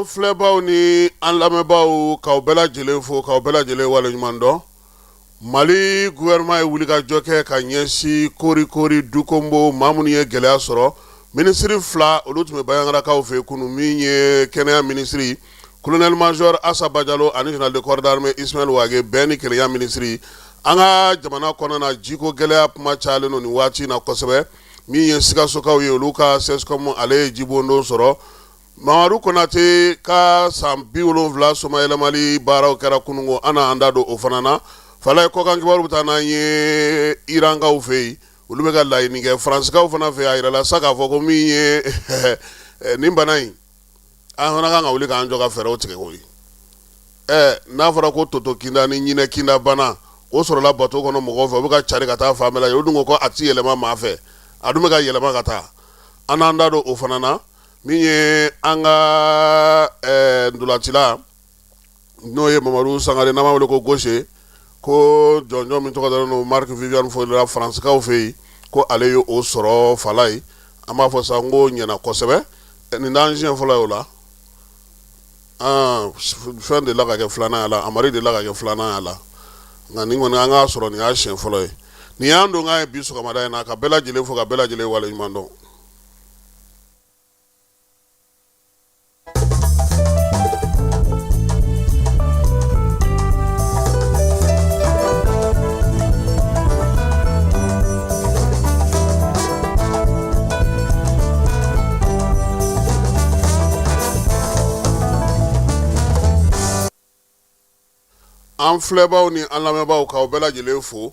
An filɛbaw ni an lamɛnbaaw, k'aw bɛɛ lajɛlen fo, k'aw bɛɛ lajɛlen waleɲuman dɔn. Mali gouvernement ye wulikajɔ kɛ ka ɲɛsin Korikori Dukombo maa minnu ye gɛlɛya sɔrɔ. Minisiri fila, olu tun bɛ Banjagarakaw fɛ kunun, min ye kɛnɛya minisiri colonel major Asa Bajalo ani général de corps d'armée Ismaël Wage, bɛn ni kelenya minisiri. An ka jamana kɔnɔna na, jiko gɛlɛya kuma cayalen don nin waati in na kosɛbɛ. Min ye Sikasokaw ye, olu ka CSCOM, ale ye jibondon sɔrɔ. Mamadu Konate ka san 70 somayɛlɛmali baaraw kɛra kununko, an na an da don o fana na. Falaye, kɔkan kibaru bɛ taa n'an ye Irankaw fɛ yen, olu bɛ ka laɲini kɛ. Faransikaw fana fɛ, a yirala sa k'a fɔ ko min ye nin bana in, an fana kan ka wuli k'an jɔ ka fɛɛrɛw tigɛ koyi. Ɛ, n'a fɔra ko toto kinda ni ɲinɛ kinda bana, o sɔrɔla bato kɔnɔ mɔgɔw fɛ, u bɛ ka cari ka taa fan bɛɛ la. O dun ko a ti yɛlɛma maa fɛ, a dun bɛ ka yɛlɛma ka taa. An n'an da don o fana na. Min ye an ka ntolacila, n'o ye Mamadu Sangare, n'an b'a wele ko Gaucher, ko jɔnjɔn min tɔgɔ dalen don Marc Vivian Foé la Faransikaw fɛ yen, ko ale ye o sɔrɔ. Falaye, an b'a fɔ sa n ko ɲɛna kosɛbɛ. Nin t'an siɲɛ fɔlɔ ye o la. Fɛn delila ka kɛ filanan y'a la, Amari delila ka kɛ filanan y'a la, nka nin kɔni, an k'a sɔrɔ nin y'a siɲɛ fɔlɔ ye. Nin y'an don k'a ye bi sɔgɔmada in na, ka bɛɛ lajɛlen fo, ka bɛɛ lajɛlen waleɲuman dɔn. An filɛbaw ni an lamɛnbaaw, k'aw bɛɛ lajɛlen fo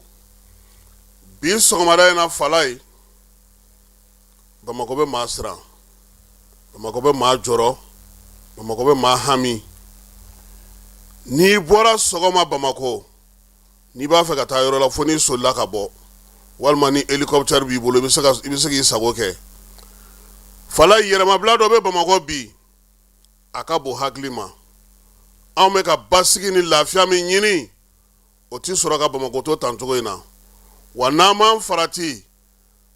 bi sɔgɔmada in na. Falaye, Bamakɔ bɛ maa siran, Bamakɔ bɛ maa jɔrɔ, Bamakɔ bɛ maa hami. N'i bɔra sɔgɔma Bamakɔ, n'i b'a fɛ ka taa yɔrɔ la, fo n'i solila ka bɔ, walima ni hélicoptère b'i bolo, i bɛ se k'i sago kɛ. Falaye, yɛrɛmabila dɔ bɛ Bamakɔ bi, a ka bon hakili ma. Anw bɛ ka basigi ni lafiya min ɲini, o tɛ sɔrɔ ka Bamakɔ to tan cogo in na. Wa n'an m'an farati,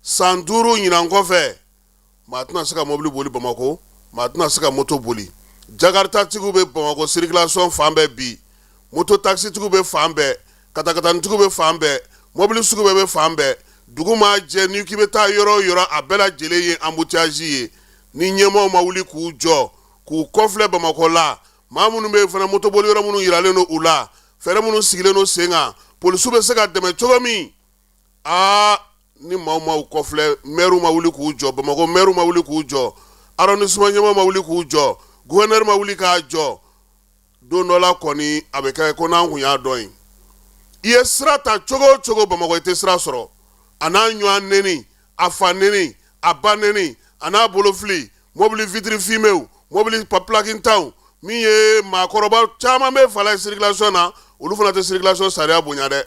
san 5 ɲinan kɔfɛ, maa tɛna se ka mobili boli Bamakɔ, maa tɛna se ka moto boli. Jakartatigiw bɛ Bamakɔ circulation fan bɛɛ bi, moto taxitigiw bɛ fan bɛɛ, katakatanitigiw bɛ fan bɛɛ, mobili sugu bɛɛ bɛ fan bɛɛ. Dugu maa jɛ, n'i k'i bɛ taa yɔrɔ o yɔrɔ, a bɛɛ lajɛlen ye embouteillage ye. Ni ɲɛmaaw ma wuli k'u jɔ k'u kɔfilɛ Bamakɔ la, maa minnu bɛ yen fana, motoboli yɔrɔ minnu yiralen don u la, fɛɛrɛ minnu sigilen don sen kan, polisiw bɛ se ka dɛmɛ cogo min, aa, ni maaw ma u kɔfilɛ, mɛriw ma wuli k'u jɔ, Bamakɔ mɛriw ma wuli k'u jɔ, arrondissement ɲɛmaaw ma wuli k'u jɔ, gouverneur ma wuli k'a jɔ, don dɔ la kɔni, a bɛ kɛ ko n'an kun y'a dɔn ye. I ye sira ta cogo o cogo Bamakɔ, i tɛ sira sɔrɔ. A n'a ɲɔgɔn neni, a fa neni, a ba neni, a n'a bolofili, mobili vitre fuméew, mobili plaquintanw. Min ye maakɔrɔba caman bɛ Falaye circulation na, olu fana tɛ circulation sariya bonya dɛ.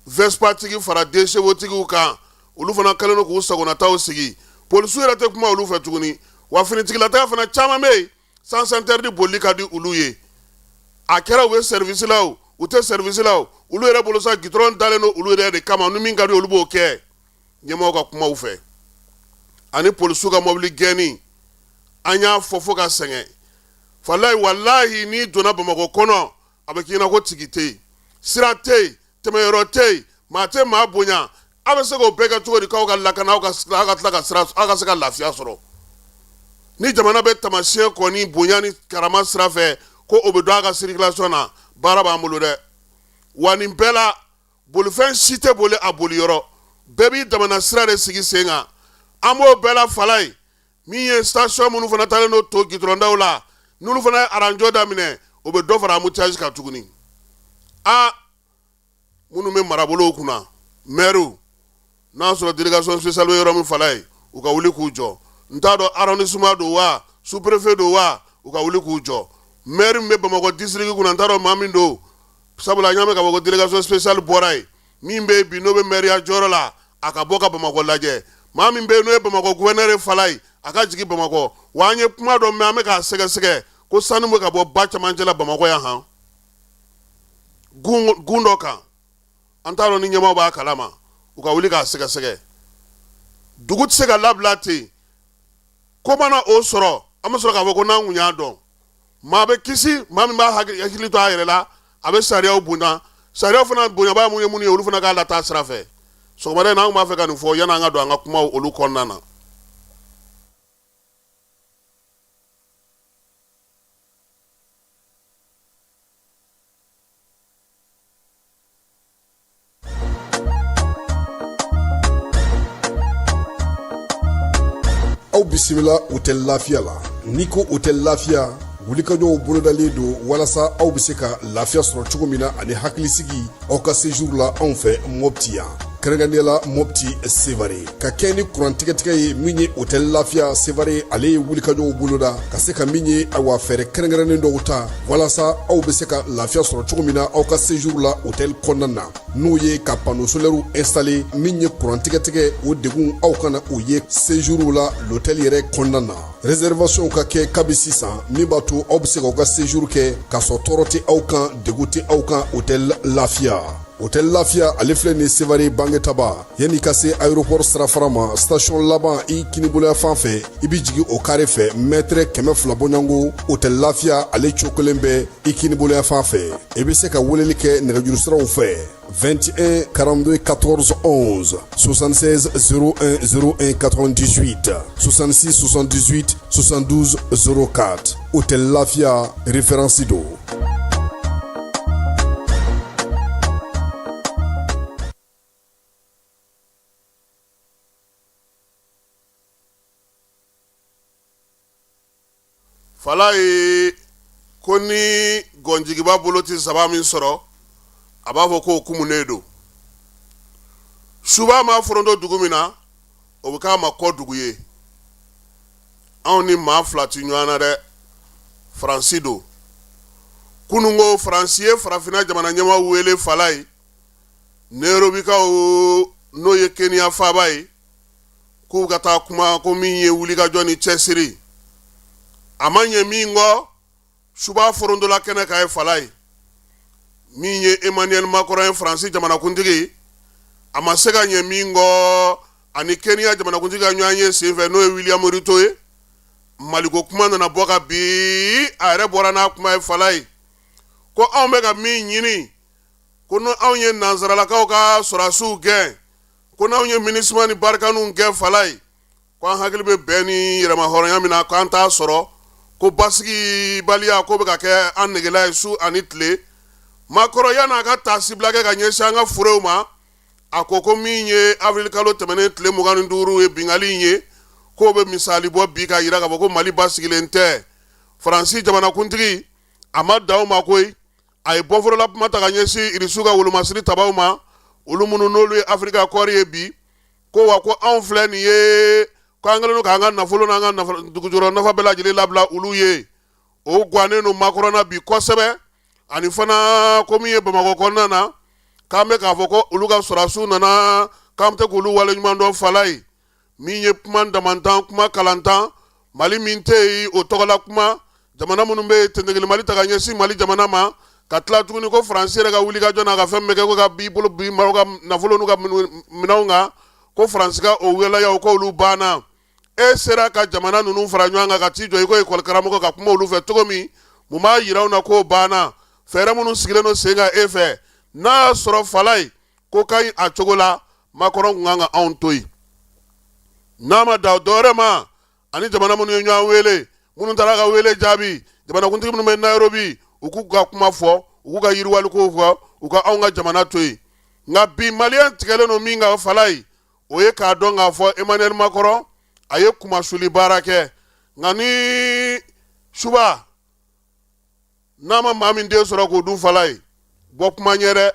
Vespa tigi fara deux chevaux tigiw kan, olu fana kɛlen don k'u sagonataw sigi. Polisiw yɛrɛ tɛ kuma olu fɛ tuguni. Wa finitigilataga fana caman bɛ yen, sens interdit boli ka di olu ye. A kɛra u bɛ service la o, u tɛ service la o, olu yɛrɛ bolo sa, gitɔrɔn dalen don olu yɛrɛ de kama. Ni min ka di, olu b'o kɛ ɲɛmɔgɔw ka kumaw fɛ ani polisiw ka mɔbili gɛnni. An y'a fɔ fo ka sɛgɛn. Falayi, walahi, n'i donna Bamakɔ kɔnɔ, a bɛ k'i ɲɛna ko tigi tɛ yen, sira tɛ yen, tɛmɛyɔrɔ tɛ yen, maa tɛ maa bonya. Aw bɛ se k'o bɛɛ kɛ cogo di k'aw ka lakana, aw ka aw ka tila ka sira, aw ka se ka lafiya sɔrɔ? Ni jamana bɛ taamasiyɛn kɔni bonya ni karama sira fɛ, ko o bɛ don a ka circulation na, baara b'an bolo dɛ. Wa nin bɛɛ la, bolifɛn si tɛ boli a boliyɔrɔ, bɛɛ b'i damana sira de sigi sen kan. An b'o bɛɛ la, Falaye, min ye station minnu fana talen don to gitɔrɔndaw la, n'olu fana ye aranjɔ daminɛ, o bɛ dɔ fara embouteillage kan tuguni. A minnu bɛ marabolow kunna, mɛriw, n'a sɔrɔ délégation spéciale bɛ yɔrɔ min, Falaye, u ka wuli k'u jɔ. N t'a dɔn arrondissement don wa, sous-préfet don wa, u ka wuli k'u jɔ. Maire min bɛ Bamakɔ district kunna, n t'a dɔn maa min don, sabula n y'a mɛn k'a fɔ ko délégation spéciale bɔra yen. Min bɛ yen bi, n'o bɛ maire jɔyɔrɔ la, a ka bɔ ka Bamakɔ lajɛ. Maa min bɛ yen, n'o ye Bamakɔ gouverneur ye, Falaye, a ka jigin Bamakɔ. Wa an ye kuma dɔ mɛn, an bɛ k'a sɛgɛsɛgɛ, ko sanu bɛ ka bɔ ba camancɛ la Bamakɔ yan han, gun dɔ kan. An t'a dɔn ni ɲɛmaaw b'a kalama, u ka wuli k'a sɛgɛsɛgɛ. Dugu tɛ se ka labila ten. Ko mana o sɔrɔ, an bɛ sɔrɔ k'a fɔ ko n'an kun y'a dɔn. Maa bɛ kisi, maa min b'a hakili to a yɛrɛ la, a bɛ sariyaw bonya. Sariyaw fana bonyabaa mun ye mun ye, olu fana k'a lataa sira fɛ. Sɔgɔmada in na, an b'a fɛ ka nin fɔ yanni an ka don an ka kumaw olu kɔnɔna na. Aw bisimila Hôtel Lafiya la. N'i ko Hôtel Lafiya, wulikajɔw bolodalen don walasa aw bɛ se ka lafiya sɔrɔ cogo min na ani hakilisigi aw ka séjour la anw fɛ Mopti yan, kɛrɛnkɛrɛnnenya la Mopti Sevare. Ka kɛ ni kurantigɛtigɛ ye, min ye Hôtel Lafiya Sevare, ale ye wulikajɔw boloda ka se ka min ye, awa, fɛɛrɛ kɛrɛnkɛrɛnnen dɔw ta walasa aw bɛ se ka lafiya sɔrɔ cogo min na aw ka séjour la hôtel kɔnɔna na, n'o ye ka panneau solaire installer. Min ye kurantigɛtigɛ, o degun aw kana o ye séjour la l'hôtel yɛrɛ kɔnɔna na. Réservation ka kɛ kabi sisan, min b'a to aw bɛ se k'aw ka séjour kɛ k'a sɔrɔ tɔɔrɔ tɛ aw kan, degun tɛ aw kan. Hôtel Lafiya, Hôtel Lafiya, ale filɛ nin Sevare Bangetaba, yanni ka se aéroport sirafara ma, station laban i kiniboloya fan fɛ, i bɛ jigin o kare fɛ, mètre 200 bɔɲɔgɔnko, Hôtel Lafiya ale cokolen bɛ i kiniboloya fan fɛ. I bɛ se ka weleli kɛ nɛgɛjuru siraw fɛ: 21 42 14 11, 76 01 01 98, 66 78 72 04. Hôtel Lafiya, référence don. Falaye ko ni gɔnjigiba bolo tɛ saba min sɔrɔ, a b'a fɔ k'o kumunen don. Suba ma foronto dugu min na, o bɛ k'a ma kɔ dugu ye. Anw ni maa fila tɛ ɲɔgɔn na dɛ, Faransi don. Kununko Faransi ye farafinna jamana ɲɛmaa wele Falaye, Nairobikaw, n'o ye Kenya faaba ye, k'u ka taa kuma ko min ye wulikajɔ ni cɛsiri. A ma ɲɛ min kɔ, suba forontola kɛnɛ kan ye Falaye. Min ye Emmanuel Macron ye, Faransi jamanakuntigi, a ma se ka ɲɛ min kɔ, ani Kenya jamanakuntigi ka ɲɔgɔn ye senfɛ, n'o ye William Ruto ye, Maliko kuma nana bɔ ka bi. A yɛrɛ bɔra n'a kuma ye Falaye, ko anw bɛ ka min ɲini, ko ni anw ye nansaralakaw ka sɔrɔdasiw gɛn, ko n'anw ye MINUSMA ni Barkhane gɛn Falaye, ko an hakili bɛ bɛn ni yɛrɛmahɔrɔnya min na, k'an t'a sɔrɔ, ko basigibaliya ko bɛ ka kɛ an negela ye su ani tile. Macron, yan'a ka taasibila kɛ ka ɲɛsin an ka furew ma, a ko ko min ye avril kalo tɛmɛnen tile 25 ye, binkanni in ye, k'o bɛ misali bɔ bi ka yira k'a fɔ ko Mali basigilen tɛ. Faransi jamanakuntigi, a ma dan o ma koyi, a ye bɔforola kuma ta ka ɲɛsin Irisiw ka wolomasiri tabaw ma, olu minnu n'olu ye Afirika kɔɔri ye bi, ko wa ko anw filɛ nin ye, ko an kɛlen don k'an ka nafolo n'an ka dugujukɔrɔ nafa bɛɛ lajɛlen labila olu ye. O gannen don Macron na bi kosɛbɛ. Ani fana ko min ye Bamakɔ kɔnɔna na, k'an bɛ k'a fɔ ko olu ka sɔrɔdasiw nana, k'an tɛ k'olu waleɲuman dɔn Falaye. Min ye kuma damantan, kuma kalantan, Mali min tɛ yen o tɔgɔla kuma, jamana minnu bɛ yen tentegeli Mali ta ka ɲɛsin Mali jamana ma, ka tila tuguni ko Faransi yɛrɛ ka wulikajɔ n'a ka fɛn bɛɛ kɛ ko ka b'i bolo bi maaw ka nafolo n'u ka minɛnw kan, ko Faransi ka o waleyaw k'olu banna. E sera ka jamana ninnu fara ɲɔgɔn kan ka t'i jɔ i ko ekɔli karamɔgɔ ka kuma olu fɛ cogo min, mun b'a yira anw na k'o banna? Fɛɛrɛ minnu sigilen don sen kan e fɛ, n'a y'a sɔrɔ Falaye ko ka ɲi a cogo la, Macron tun kan ka anw to yen. N'a ma dan dɔwɛrɛ ma, ani jamana minnu ye ɲɔgɔn wele, minnu taara ka wele jaabi, jamanakuntigi minnu bɛ Nairobi, u k'u ka kuma fɔ, u k'u ka yiriwaliko fɔ, u ka anw ka jamana to yen. Nka bi Maliyɛn tigɛlen don min kan Falaye, o ye k'a dɔn k'a fɔ Emmanuel Macron a ye kumasuli baara kɛ. Nka ni suba n'a ma maa min den sɔrɔ k'o dun Falaye, bɔ kuma ɲɛ dɛ.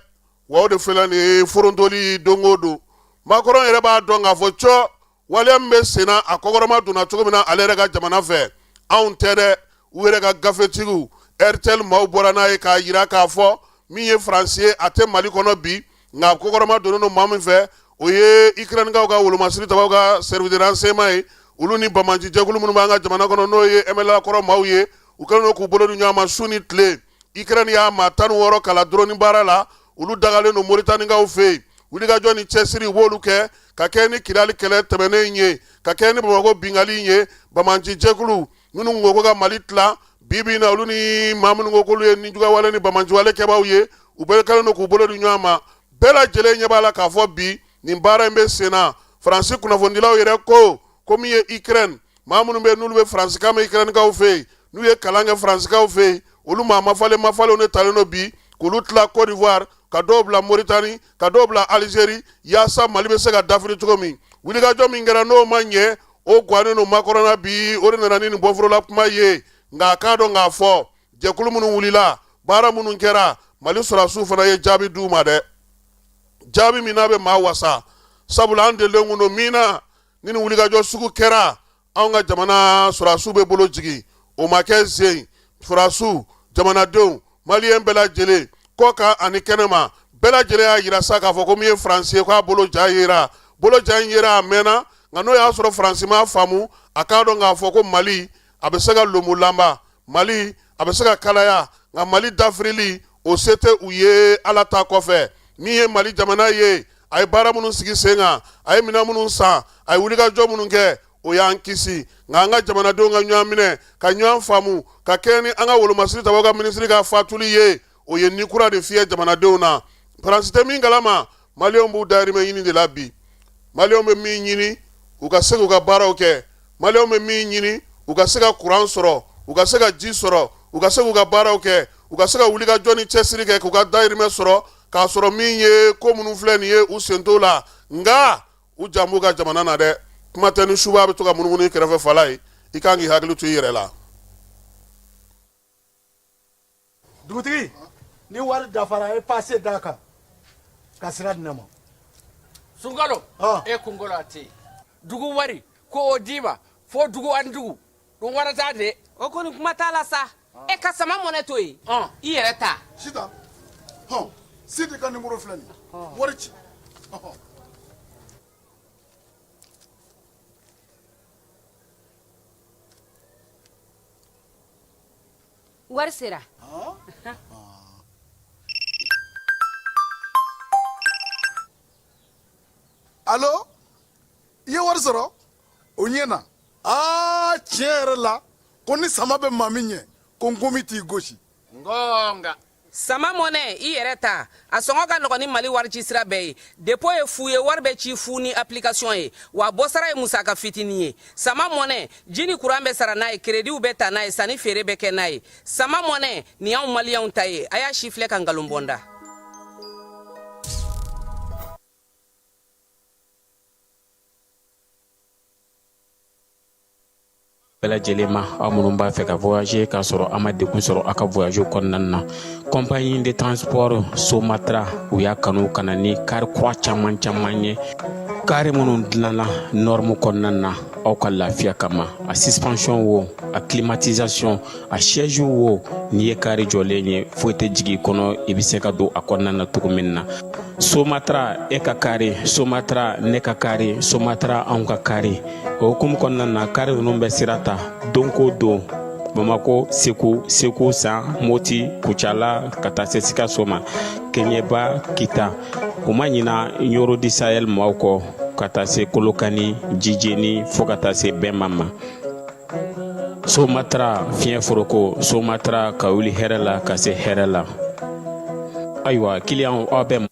Wa o de filɛ nin ye forontoli don o don. Macron yɛrɛ b'a dɔn k'a fɔ cɔ waleya min bɛ sen na, a kɔkɔrɔma donna cogo min na ale yɛrɛ ka jamana fɛ, anw tɛ dɛ, u yɛrɛ ka gafetigiw RTL maaw bɔra n'a ye k'a yira k'a fɔ min ye Faransi ye, a tɛ Mali kɔnɔ bi, nka kɔkɔrɔma donnen don maa min fɛ, o ye Ukrainekaw ka wolomasiri tabaw ka service de renseignement ye. Olu ni banbaanci jɛkulu minnu b'an ka jamana kɔnɔ, n'o ye MNLA kɔrɔ maaw ye, u kɛlen don k'u bolo di ɲɔgɔn ma su ni tile. Ukraine y'a maa 16 kalan drone baara la, olu dagalen don Moritanikaw fɛ yen. Wulikajɔ ni cɛsiri u b'olu kɛ ka kɛ ni Kidali kɛlɛ tɛmɛnen ye, ka kɛ ni Bamakɔ binkanni ye. Banbaanci jɛkulu minnu ko ko ka Mali tila Bi bi in na, olu ni maa minnu ko k'olu ye nijuguyawale ni banbaanciwale kɛbaaw ye, u bɛɛ kɛlen don k'u bolo di ɲɔgɔn ma. Bɛɛ lajɛlen ɲɛ b'a la k'a fɔ bi nin baara in bɛ sen na. Faransi kunnafonidilaw yɛrɛ ko ko min ye Ukraine, maa minnu bɛ n'olu bɛ faransikan mɛn Ukrainekaw fɛ yen, n'u ye kalan kɛ faransikaw fɛ yen, olu maa mafalen mafalenw de talen don bi k'olu tila Côte d'Ivoire, ka dɔw bila Mauritanie, ka dɔw bila Algérie, yaasa Mali bɛ se ka dafiri cogo min. Wulikajɔ min kɛra n'o ma ɲɛ, o gannen don Macron na bi, o de nana ni nin bɔforola kuma ye. Nka a k'a dɔn k'a fɔ jɛkulu minnu wulila, baara minnu kɛra, Mali sɔrɔdasiw fana ye jaabi d'u ma dɛ, jaabi min n'a bɛ maa wasa, sabula an delilen kun don min na ni nin wulikajɔ sugu kɛra, anw ka jamana sɔrɔdasiw bɛ bolo jigin. O ma kɛ zen. Sɔrɔdasiw, jamanadenw, maliyɛn bɛɛ lajɛlen kɔkan ani kɛnɛma, bɛɛ lajɛlen y'a yira sa k'a fɔ ko min ye Faransi ye, k'a bolo ja yera. Bolo ja in yera a mɛnna, nka n'o y'a sɔrɔ Faransi m'a faamu, a k'a dɔn k'a fɔ ko Mali a bɛ se ka lomu lanba, Mali a bɛ se ka kalaya, nka Mali dafirili o se tɛ u ye. Ala ta kɔfɛ, min ye Mali jamana ye, a ye baara minnu sigi sen kan, a ye minɛn minnu san, a ye wulikajɔ minnu kɛ, o y'an kisi. Nka an ka jamanadenw ka ɲɔgɔn minɛ, ka ɲɔgɔn faamu, ka kɛɲɛ ni an ka wolomasiri tabaw ka minisiri ka fatuli ye, o ye ni kura de fiyɛ jamanadenw na. Faransi tɛ min kalama, maliyɛnw b'u dayirimɛ ɲini de la bi. Maliyɛnw bɛ min ɲini, u ka se k'u ka baaraw kɛ. Maliyɛnw bɛ min ɲini, u ka se ka kuran sɔrɔ, u ka se ka ji sɔrɔ, u ka se k'u ka baaraw kɛ, u ka se ka wulikajɔ ni cɛsiri kɛ k'u ka dayirimɛ sɔrɔ, k'a sɔrɔ min ye ko minnu filɛ nin ye, u sen t'o la. Nka u jan b'u ka jamana na dɛ. Kuma tɛ ni suba bɛ to ka munumunu i kɛrɛfɛ fala ye, i kan k'i hakili to i yɛrɛ la. Dugutigi, ni wari dafara, e pase d'a kan ka sira di ne ma. Sunkalo, e kunkolo a tɛ yen. Dugu wari ko o d'i ma fo dugu ani dugu dun wara t'a de. O kɔni, kuma t'a la sa. E ka sama mɔnɛ to yen, i yɛrɛ ta. Sitan, hɔn, Sidi ka nimoro filɛ nin ye, wari ci. Wari sera. Alo, i ye wari sɔrɔ, o ɲɛna. Aa, tiɲɛ yɛrɛ la, ko ni sama bɛ maa min ɲɛ, ko nkomi t'i gosi. Ngonga. Sama mɔnɛ, i yɛrɛ ta, a sɔngɔ ka nɔgɔn ni Mali warici sira bɛɛ ye. Dépôt ye fu ye, wari bɛ ci fu ni application ye, wa bɔsara ye musaka fitinin ye. Sama mɔnɛ, ji ni kuran bɛ sara n'a ye, kerediw bɛ ta n'a ye, sanni feere bɛ kɛ n'a ye. Sama mɔnɛ nin y'anw maliyɛnw ta ye. A y'a si filɛ ka nkalon bɔ n da. Bɛɛ lajɛlen ma, aw minnu b'a fɛ ka voyager k'a sɔrɔ a ma degun sɔrɔ aw ka voyage kɔnɔna na, compagnie de transport Somatra, u y'a kanu ka na ni kari kura caman caman ye, kari minnu dilanna norme kɔnɔna na aw ka lafiya kama. A suspension wo, a climatisation, a siège wo, n'i ye kari jɔlen ye, foyi tɛ jigin i kɔnɔ, i bɛ se ka don a kɔnɔna na cogo min na. Somatra, e ka kari Somatra, ne ka kari Somatra, anw ka kari. O hukumu kɔnɔna na, kari ninnu bɛ sira ta don ko don, Bamako, Segu, Segu San, Moti, Kucala, ka taa se Sikaso ma, Keɲeba, Kita. U ma ɲina Ɲoro du Sahel maaw kɔ, ka taa se Kolokani, Jijeni, fo ka taa se Bɛnba ma. Somatra, fiɲɛ foroko Somatra, ka wuli hɛrɛ la ka se hɛrɛ la. Ayiwa, kiliyanw, aw bɛ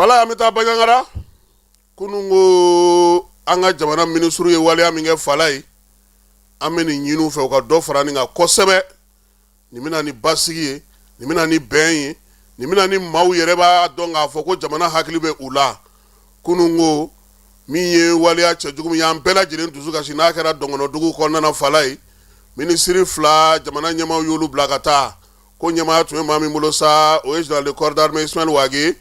Fala, an bɛ taa Banjagara. Kunun ko an ka jamana minisiri ye waleya min kɛ, Fala ye, an bɛ nin ɲini u fɛ, u ka dɔ fara nin kan kosɛbɛ. Nin bɛna ni basigi ye, nin bɛna ni bɛn ye, nin bɛna ni maaw yɛrɛ b'a dɔn k'a fɔ ko jamana hakili bɛ u la. Kunun ko min ye waleya cɛjugu min y'an bɛɛ lajɛlen dusu kasi, n'a kɛra dɔngɔnɔdugu kɔnɔna na, Fala ye, minisiri fila, jamana ɲɛmaaw y'olu bila ka taa. Ko ɲɛmaaya tun bɛ maa min bolo sa, o ye général de corps d'armée Ismaël Wagué,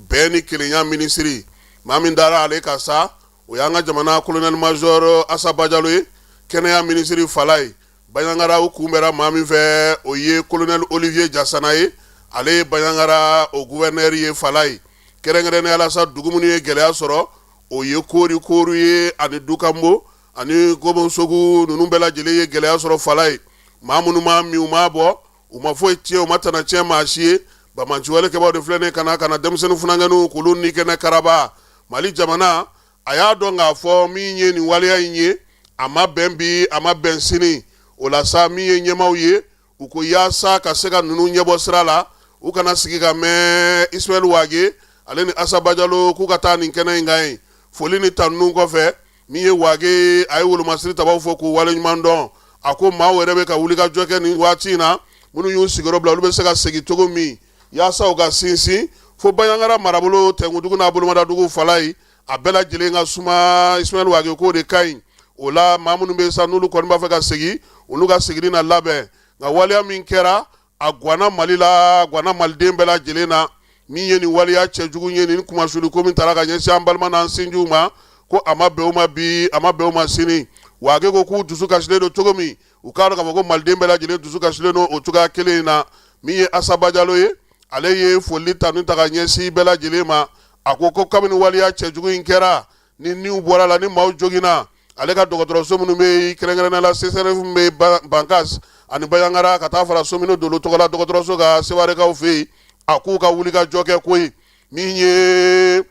bɛn ni kelenya minisiri. Maa min dara ale kan sa, o y'an ka jamana colonel major Asa Bajalo ye, kɛnɛya minisiri Falaye. Bandiagara, u kunbɛra maa min fɛ, o ye colonel Olivier Jasana ye, ale ye Bandiagara o gouverneur ye Falaye. Kɛrɛnkɛrɛnnenya la sa, dugu minnu ye gɛlɛya sɔrɔ, o ye Kori Koru ye ani Dukambo ani Gobonsogu. Ninnu bɛɛ lajɛlen ye gɛlɛya sɔrɔ Falaye. Maa minnu ma min, u ma bɔ, u ma foyi tiɲɛ, u ma tana tiɲɛ maa si ye. Banbaanciwale kɛbaaw de filɛ nin ka na ka na denmisɛnnin funankɛninw k'olu ni kɛnɛ karaba. Mali jamana a y'a dɔn k'a fɔ min ye nin waleya in ye, a ma bɛn bi, a ma bɛn sini. O la sa, min ye ɲɛmaaw ye, u ko yaasa ka se ka ninnu ɲɛbɔ sira la, u kana sigi ka mɛn, Ismaël Wagué ale ni Asa Bajalo k'u ka taa nin kɛnɛ in kan yen. Foli ni tanuni kɔfɛ, min ye Wagué, a ye wolomasiri tabaw fo k'u waleɲuman dɔn. A ko maaw yɛrɛ bɛ ka wulikajɔ kɛ nin waati in na, minnu y'u sigiyɔrɔ bila, olu bɛ se ka segin cogo min, yaasa u ka sinsin fo Bandiagara marabolo Tɛnkudugu n'a bolomadadugu Falaye, a bɛɛ lajɛlen ka suma. Ismaël Wagué k'o de ka ɲi. O la, maa minnu bɛ sa, n'olu kɔni b'a fɛ ka segin, olu ka seginni na labɛn. Nka waleya min kɛra, a gwanna Mali la, a gwanna maliden bɛɛ lajɛlen na. Min ye nin waleya cɛjugu ye, nin kumasuli ko min taara ka ɲɛsin an balima n'an sinjiw ma, ko a ma bɛn u ma bi, a ma bɛn u ma sini. Wagué ko k'u dusu kasilen don cogo min, u k'a dɔn k'a fɔ ko maliden bɛɛ lajɛlen dusu kasilen don o cogoya kelen in na. Min ye Asa Bajalo ye, ale ye foli tanu ta ka ɲɛsin bɛɛ lajɛlen ma. A ko ko kabini waleya cɛjugu in kɛra, ni niw bɔra la, ni maaw joginna, ale ka dɔgɔtɔrɔso minnu bɛ yen, kɛrɛnkɛrɛnnenya la CSRéf min bɛ Bankas ani Bandiagara, ka taa fara Somino Dolo tɔgɔla dɔgɔtɔrɔso kan Sewarekaw fɛ yen, a k'u ka wulikajɔ kɛ koyi. Min ye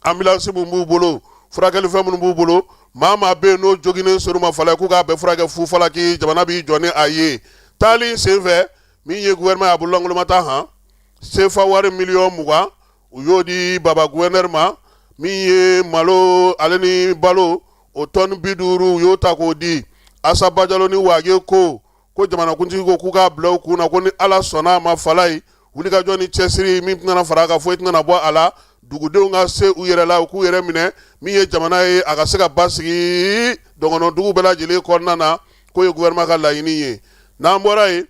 ambulance min b'u bolo, furakɛlifɛn minnu b'u bolo, maa maa bɛ yen n'o joginnen ser'u ma Falaye, k'u k'a bɛɛ furakɛ fu falaki, jamana b'i jɔ ni a ye. Taali senfɛ, min ye gouvernement ye, a bololankolon ma taa han. Sefa wari miliyɔn 20, u y'o di baba gouverneur ma. Min ye malo ale ni balo, o tɔni 50, u y'o ta k'o di. Asa Bajalo ni Wagué ko ko jamanakuntigi ko k'u k'a bila u kun na ko ni Ala sɔnna a ma, Falaye, wulikajɔ ni cɛsiri min tɛna fara a kan, foyi tɛna bɔ a la. Dugudenw ka se u yɛrɛ la, u k'u yɛrɛ minɛ. Min ye jamana ye, a ka se ka basigi dɔgɔnɔdugu bɛɛ lajɛlen kɔnɔna na, k'o ye gouvernement ka laɲini ye. N'an bɔra yen,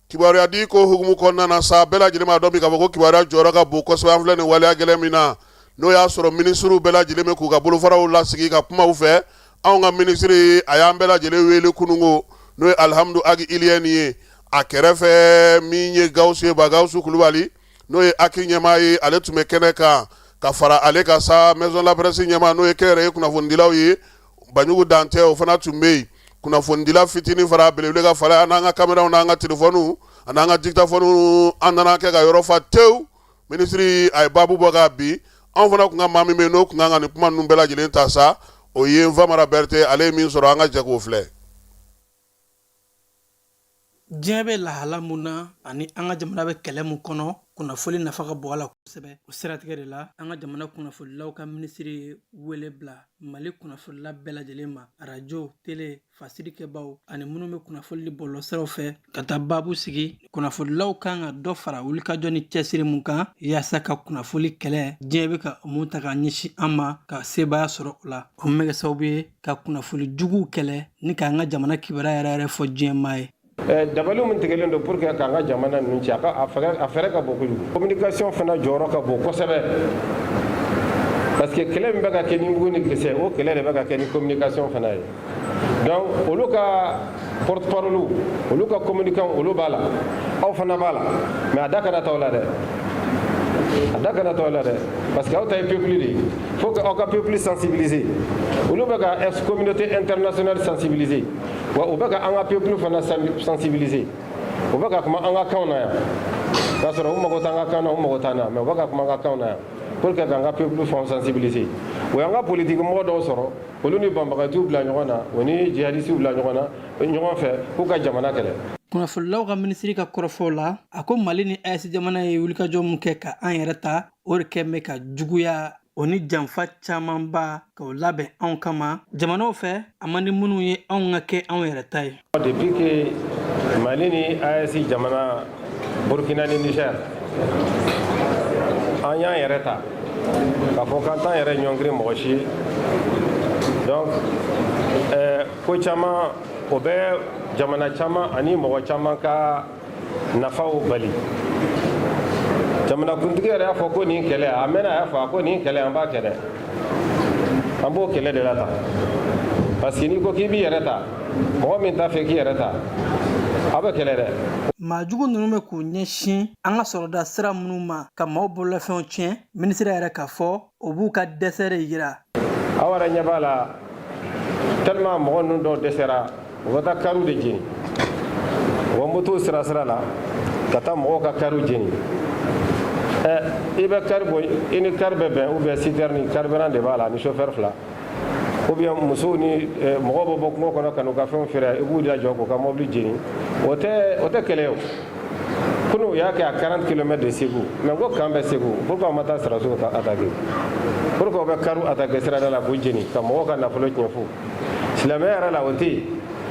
kibaruya di ko hukumu kɔnɔna na sa, bɛɛ lajɛlen b'a dɔn bi k'a fɔ ko kibaruya jɔyɔrɔ ka bon kosɛbɛ. An filɛ nin waleya gɛlɛn min na, n'o y'a sɔrɔ minisiriw bɛɛ lajɛlen bɛ k'u ka bolofaraw lasigi ka kuma u fɛ, anw ka minisiri a y'an bɛɛ lajɛlen wele kununko, n'o ye Alihamudu Agi Iliyɛni ye. A kɛrɛfɛ, min ye Gawusu ye, ba Gawusu Kulubali, n'o ye HAC ɲɛmaa ye, ale tun bɛ kɛnɛ kan. Ka fara ale kan sa, maison la presse ɲɛmaa, n'o ye kɛnyɛrɛye kunnafonidilaw ye, Banjugu Dantɛ, o fana tun bɛ yen. Kunnafonidila fitinin fara belebele kan Falaye, an n'an ka kameraw n'an ka telefɔniw an'an ka dictaphone, an nana kɛ ka yɔrɔ fa tewu. Minisiri a ye baabu bɔ k'a bin. Anw fana kun ka maa min bɛ yen, n'o kun kan ka nin kuma ninnu bɛɛ lajɛlen ta sa, o ye Nfamara Berete. Ale ye min sɔrɔ, an ka jɛ k'o filɛ. Diɲɛ bɛ lahala mun na ani an ka jamana bɛ kɛlɛ mun kɔnɔ, kunnafoli nafa ka bon a la kosɛbɛ. O siratigɛ de la, an ka jamana kunnafolilaw ka minisiri ye wele bila Mali kunnafolila bɛɛ lajɛlen ma, arajo, tele, fasirikɛbaw ani minnu bɛ kunnafoli di bɔlɔlɔsiraw fɛ, ka taa baabu sigi. Kunnafolilaw kan ka dɔ fara wulikajɔ ni cɛsiri mun kan yaasa ka kunnafoli kɛlɛ diɲɛ bɛ ka mun ta ka ɲɛsin an ma, ka sebaaya sɔrɔ o la. O min bɛ kɛ sababu ye ka kunnafoli juguw kɛlɛ ni k'an ka jamana kibaruya yɛrɛ yɛrɛ fɔ diɲɛ maa ye. Dabali min tigɛlen don pour que k'an ka jamana ninnu ci, a ka a fɛɛrɛ ka bon kojugu. Communication fana jɔyɔrɔ ka bon kosɛbɛ, parce que kɛlɛ min bɛ ka kɛ ni mugu ni kisɛ, o kɛlɛ de bɛ ka kɛ ni communication fana ye. Donc olu ka porte parole, olu ka communicant, olu b'a la, aw fana b'a la, mais a da kana t'aw la dɛ, a da kana t'aw la dɛ, parce que aw ta ye peuple de ye. Faut que aw ka peuple sensibiliser. Olu bɛ ka communauté internationale sensibiliser, wa u bɛ ka an ka peuple fana sensibiliser. U bɛ ka kuma an ka kanw na yan, k'a sɔrɔ u mago t'an ka kan na, u mago t'an na, mais u bɛ ka kuma an ka kanw na yan pour que k'an ka peuple fana sensibiliser. O y'an ka politique mɔgɔ dɔw sɔrɔ, olu ni banbagatiw bila ɲɔgɔn na, o ni jihadisiw bila ɲɔgɔn na ɲɔgɔn fɛ, k'u ka jamana kɛlɛ. Kunnafonilaw ka minisiri ka kɔrɔfɔw la, a ko Mali ni AES jamana ye wulikajɔ mun kɛ ka an yɛrɛ ta, o de kɛ bɛ ka juguya o ni janfa camanba k'o labɛn anw kama jamanaw fɛ, a man di minnu ye anw ka kɛ anw yɛrɛ ta ye. Depuis que Mali ni AES jamana, Burkina ni Niger, an y'an yɛrɛ ta k'a fɔ k'an t'an yɛrɛ ɲɔngiri mɔgɔ si ye, donc ko caman o bɛ jamana caman ani mɔgɔ caman ka Nafa y'o bali. Jamanakuntigi yɛrɛ y'a fɔ ko nin kɛlɛ, a mɛnna, a y'a fɔ a ko nin kɛlɛ, an b'a kɛ dɛ, an b'o kɛlɛ de la tan, parce que n'i ko k'i b'i yɛrɛ ta, mɔgɔ min t'a fɛ k'i yɛrɛ ta, aw bɛ kɛlɛ dɛ. Maajugu ninnu bɛ k'u ɲɛsin an ka sɔrɔda sira minnu ma ka maaw bololafɛnw tiɲɛ, minisiri yɛrɛ k'a fɔ o b'u ka dɛsɛ de yira. Aw yɛrɛ ɲɛ b'a la, tellement mɔgɔ ninnu dɔw dɛsɛra, u bɛ taa kariw de jeni, u bɛ motow sira sira la ka taa mɔgɔw ka kariw jeni. Ɛ, i bɛ kari bɔ, i ni kari bɛ bɛn, ou bien citerne, carburant de b'a la ni chauffeur fila, ou bien musow ni mɔgɔw bɛ bɔ kungo kɔnɔ ka n'u ka fɛnw feere, i b'u lajɔ k'u ka mobili jeni. O tɛ kɛlɛ ye. O kunun, u y'a kɛ à 40 km de Segu, mais ko camp bɛ Segu, pourquoi u ma taa sɔrɔdasiw ka attaquer? Pourquoi u bɛ kariw attaquer sirada la k'u jeni, ka mɔgɔw ka nafolo tiɲɛ fu? Silamɛya yɛrɛ la, o tɛ yen.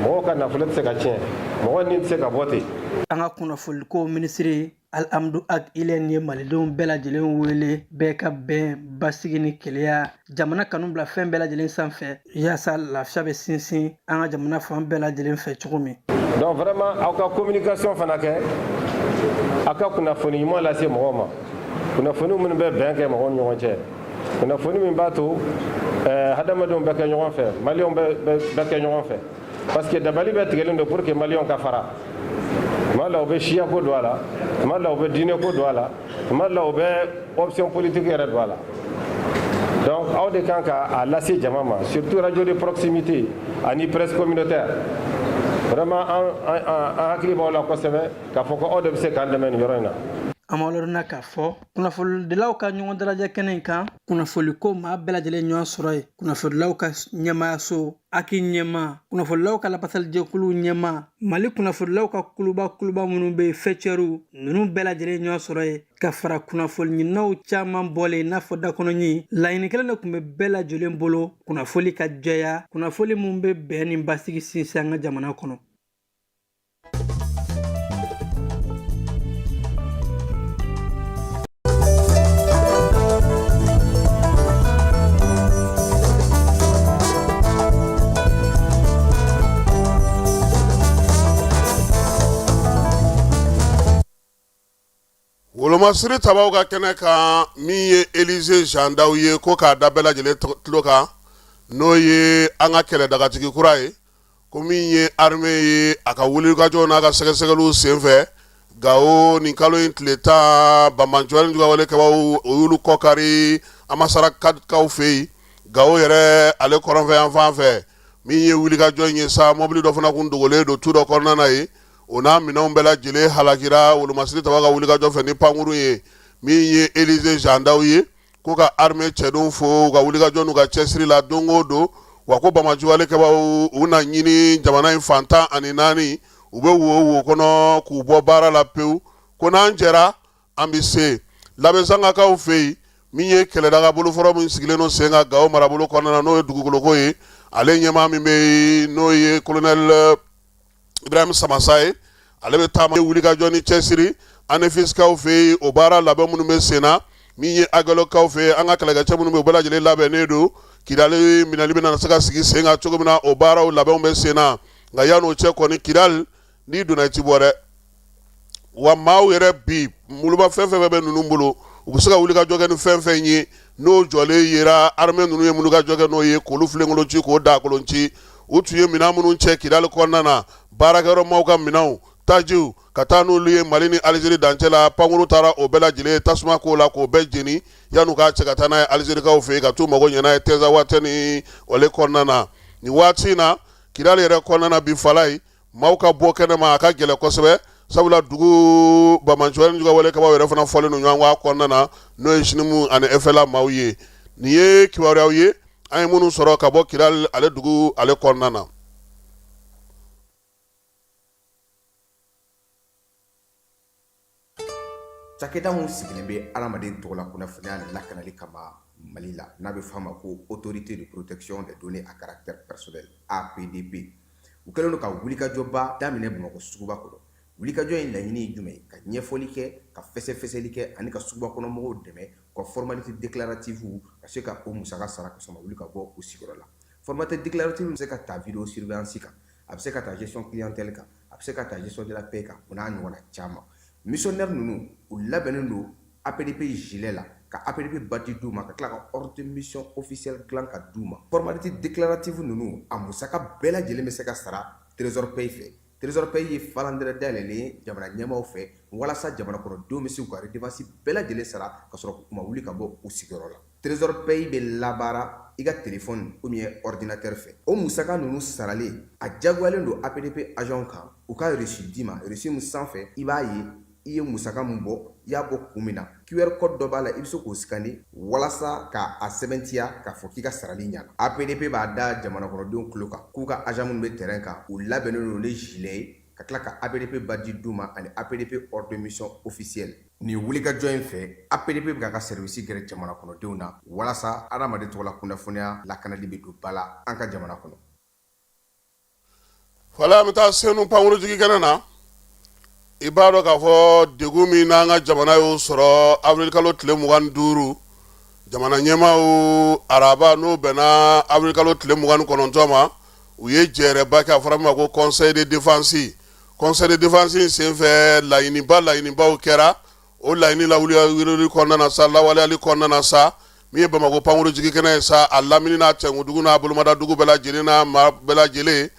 Mɔgɔw ka nafolo tɛ se ka tiɲɛ, mɔgɔ ni tɛ se ka bɔ ten. An ka kunnafoliko minisiri Alhamdu Ag Ilyène ye malidenw bɛɛ lajɛlen wele, bɛɛ ka bɛn, basigi ni kelenya, jamana kanu bila fɛn bɛɛ lajɛlen sanfɛ, yaasa lafiya bɛ sinsin an ka jamana fan bɛɛ lajɛlen fɛ cogo min. Donc vraiment, aw ka communication fana kɛ, aw ka kunnafoni ɲuman lase mɔgɔw ma, kunnafoni minnu bɛ bɛn kɛ mɔgɔw ni ɲɔgɔn cɛ, kunnafoni min b'a to hadamadenw bɛ kɛ ɲɔgɔn fɛ, maliyɛnw bɛ kɛ ɲɔgɔn fɛ, parce que dabali bɛɛ tigɛlen don pour que maliyɛnw ka fara. Tuma la, u bɛ siyako don a la, tuma la, u bɛ diinɛko don a la, tuma la, u bɛ option politique yɛrɛ don a la. Donc aw de kan ka a lase jama ma, surtout radio de proximité ani presse communautaire. Vraiment, an hakili b'aw la kosɛbɛ, k'a fɔ ko aw de bɛ se k'an dɛmɛ nin yɔrɔ in na. An b'aw ladɔnniya k'a fɔ kunnafonidilaw ka ɲɔgɔn dalajɛ kɛnɛ in kan, kunnafoliko maa bɛɛ lajɛlen ɲɔgɔn sɔrɔ yen, kunnafonidilaw ka ɲɛmaayaso HAC ɲɛmaa, kunnafonidilaw ka lafasalijɛkulu ɲɛmaa, Mali kunnafonidilaw ka kuluba kuluba minnu bɛ yen, fɛcɛriw ninnu bɛɛ lajɛlen ɲɔgɔn sɔrɔ yen, ka fara kunnafoni ɲininaw caman bɔlen i n'a fɔ dakɔnɔɲin. Laɲini kelen de tun bɛ bɛɛ lajɛlen bolo: kunnafoli ka jɛya, kunnafoli min bɛ bɛn ni basigi sinsin an ka jamana kɔnɔ. Wolomasiri tabaw ka kɛnɛ kan, min ye Élisée Jean Daw ye, ko k'a da bɛɛ lajɛlen tulo kan, n'o ye an ka kɛlɛdagatigi kura ye, ko min ye armée ye, a ka wulikajɔ n'a ka sɛgɛsɛgɛliw senfɛ Gawo nin kalo in tile 10, banbaanciwale juguyawale kɛbaaw, o y'olu kɔkari Amasarakaw fɛ yen Gawo yɛrɛ ale kɔrɔnfɛ yan fan fɛ. Min ye wulikajɔ in ye sa, mɔbili dɔ fana kun dogolen don tu dɔ kɔnɔna na yen, o n'a minɛnw bɛɛ lajɛlen halakira wolomasiri tabaw ka wulikajɔ fɛ ni pankurun ye. Min ye Élisée Jean Daw ye, ko ka armée cɛdenw fo u ka wulikajɔ n'u ka cɛsiri la don o don, wa ko banbaanciwale kɛbaaw, u na ɲini jamana in fan 14, u bɛ wo wo kɔnɔ k'u bɔ baara la pewu, ko n'an jɛra an bɛ se. Labezangakaw fɛ yen, min ye kɛlɛdaga bolofara min sigilen don sen kan Gawo marabolo kɔnɔna na, n'o ye dugukoloko ye, ale ɲɛmaa min bɛ yen, n'o ye colonel Ibrahim Samasa ye, ale bɛ taama wulikajɔ ni cɛsiri Anefiskaw fɛ yen, o baara labɛn minnu bɛ sen na. Min ye Aguelhokkaw fɛ yen, an ka kɛlɛkɛcɛ minnu bɛ, u bɛɛ lajɛlen labɛnnen don Kidali minɛli bɛna se ka sigi sen kan cogo min na, o baaraw labɛnw bɛ sen na. Nka yan'o cɛ kɔni, Kidali, n'i donna i ti bɔ dɛ. Wa maaw yɛrɛ bi muluba fɛn fɛn bɛ ninnu bolo, u bɛ se ka wulikajɔ kɛ ni fɛn fɛn ye, n'o jɔlen yera armée ninnu ye wulikajɔ kɛ n'o ye, k'olu filenkolon ci, k'o dakolon ci. U tun ye minɛn minnu cɛ Kidali kɔnɔna na, baarakɛyɔrɔ maaw ka minɛnw, tajiw, ka taa n'olu ye Mali ni Alizeri dancɛ la, pankuru taara o bɛɛ lajɛlen tasuma k'o la k'o bɛɛ jeni yan'u k'a cɛ ka taa n'a ye Alizerikaw fɛ yen ka t'u mago ɲɛ n'a ye Tɛnzawatɛni ale kɔnɔna na. Nin waati in na, Kidali yɛrɛ kɔnɔna na bi, Falayi, maaw ka bɔ kɛnɛ ma, a ka gɛlɛn kosɛbɛ, sabula dugu banbaanciwale ni juguyawale kɛbaaw yɛrɛ fana fɔlen don ɲɔgɔn kɔ a kɔnɔna na, n'o ye JNIM ani FLA maaw ye. Nin ye kibaruyaw ye an ye minnu sɔrɔ ka bɔ Kidali ale dugu ale kɔnɔna na. Cakɛda min sigilen bɛ adamaden tɔgɔla kunnafoniya lakanali kama Mali la, n'a bɛ f'a ma ko Autorité de protection des données à caractère personnel, APDP, u kɛlen don ka wulikajɔba daminɛ Bamakɔ suguba kɔnɔ. Wulikajɔ in laɲini ye jumɛn ye? Ka ɲɛfɔli kɛ, ka fɛsɛfɛsɛli kɛ ani ka suguba kɔnɔ mɔgɔw dɛmɛ u ka formalité déclarative ka se ka o musaka sara ka sɔrɔ ma wuli ka bɔ u sigiyɔrɔ la. Formalité déclarative bɛ se ka ta vidéo surveillance kan, a bɛ se ka ta gestion clientèle kan. a bɛ se ka ta gestion de la paix kan, o n'a ɲɔgɔnna caman. Missionnaire ninnu, u labɛnnen don APDP gilet la, ka APDP badge d'u ma, ka tila ka ordre de mission officiel dilan ka d'u ma. Formalité déclarative ninnu, a musaka bɛɛ lajɛlen bɛ se ka sara Trésor Pay fɛ. Trésor Pay ye falandɛrɛ dayɛlɛlen ye jamana ɲɛmaaw fɛ walasa jamana kɔnɔdenw bɛ se k'u ka redevance bɛɛ lajɛlen sara ka sɔrɔ u ma wuli ka bɔ u sigiyɔrɔ la. Trésor Pay bɛ labaara i ka téléphone ou bien ordinateur fɛ. O musaka ninnu saralen, a jagoyalen don APDP agent kan u ka reçu d'i ma, reçu min sanfɛ i b'a ye i ye musaka min bɔ, i y'a bɔ kun min na. QR code dɔ b'a la, i bɛ se k'o scanner walasa ka a sɛbɛntiya k'a fɔ k'i ka sarali ɲana. APDP b'a da jamana kɔnɔdenw tulo kan k'u ka agent minnu bɛ terrain kan, u labɛnnen don ni gilet ye, ka tila ka APDP badge d'u ma ani APDP ordre de mission officiel. Nin wulikajɔ in fɛ, APDP bɛ k'a ka service gɛrɛ jamana kɔnɔdenw na walasa adamaden tɔgɔla kunnafoniya lakanali bɛ don ba la an ka jamana kɔnɔ. Fala, an bɛ taa Senu pankurujigi kɛnɛ na. I b'a dɔn k'a fɔ degun min n'an ka jamana y'o sɔrɔ avril kalo tile 25, jamana ɲɛmaaw araba n'o bɛnna avril kalo tile 29 ma, u ye jɛrɛba kɛ, a fɔra min ma ko conseil de défense. Conseil de défense in senfɛ, laɲinibaw kɛra. O laɲini lawuliyali kɔnɔna na sa, lawaleyali kɔnɔna na sa, min ye Bamakɔ pankurujigi kɛnɛ ye sa, a lamini n'a tɛnkudugu n'a bolomada dugu bɛɛ lajɛlen n'a maa bɛɛ lajɛlen,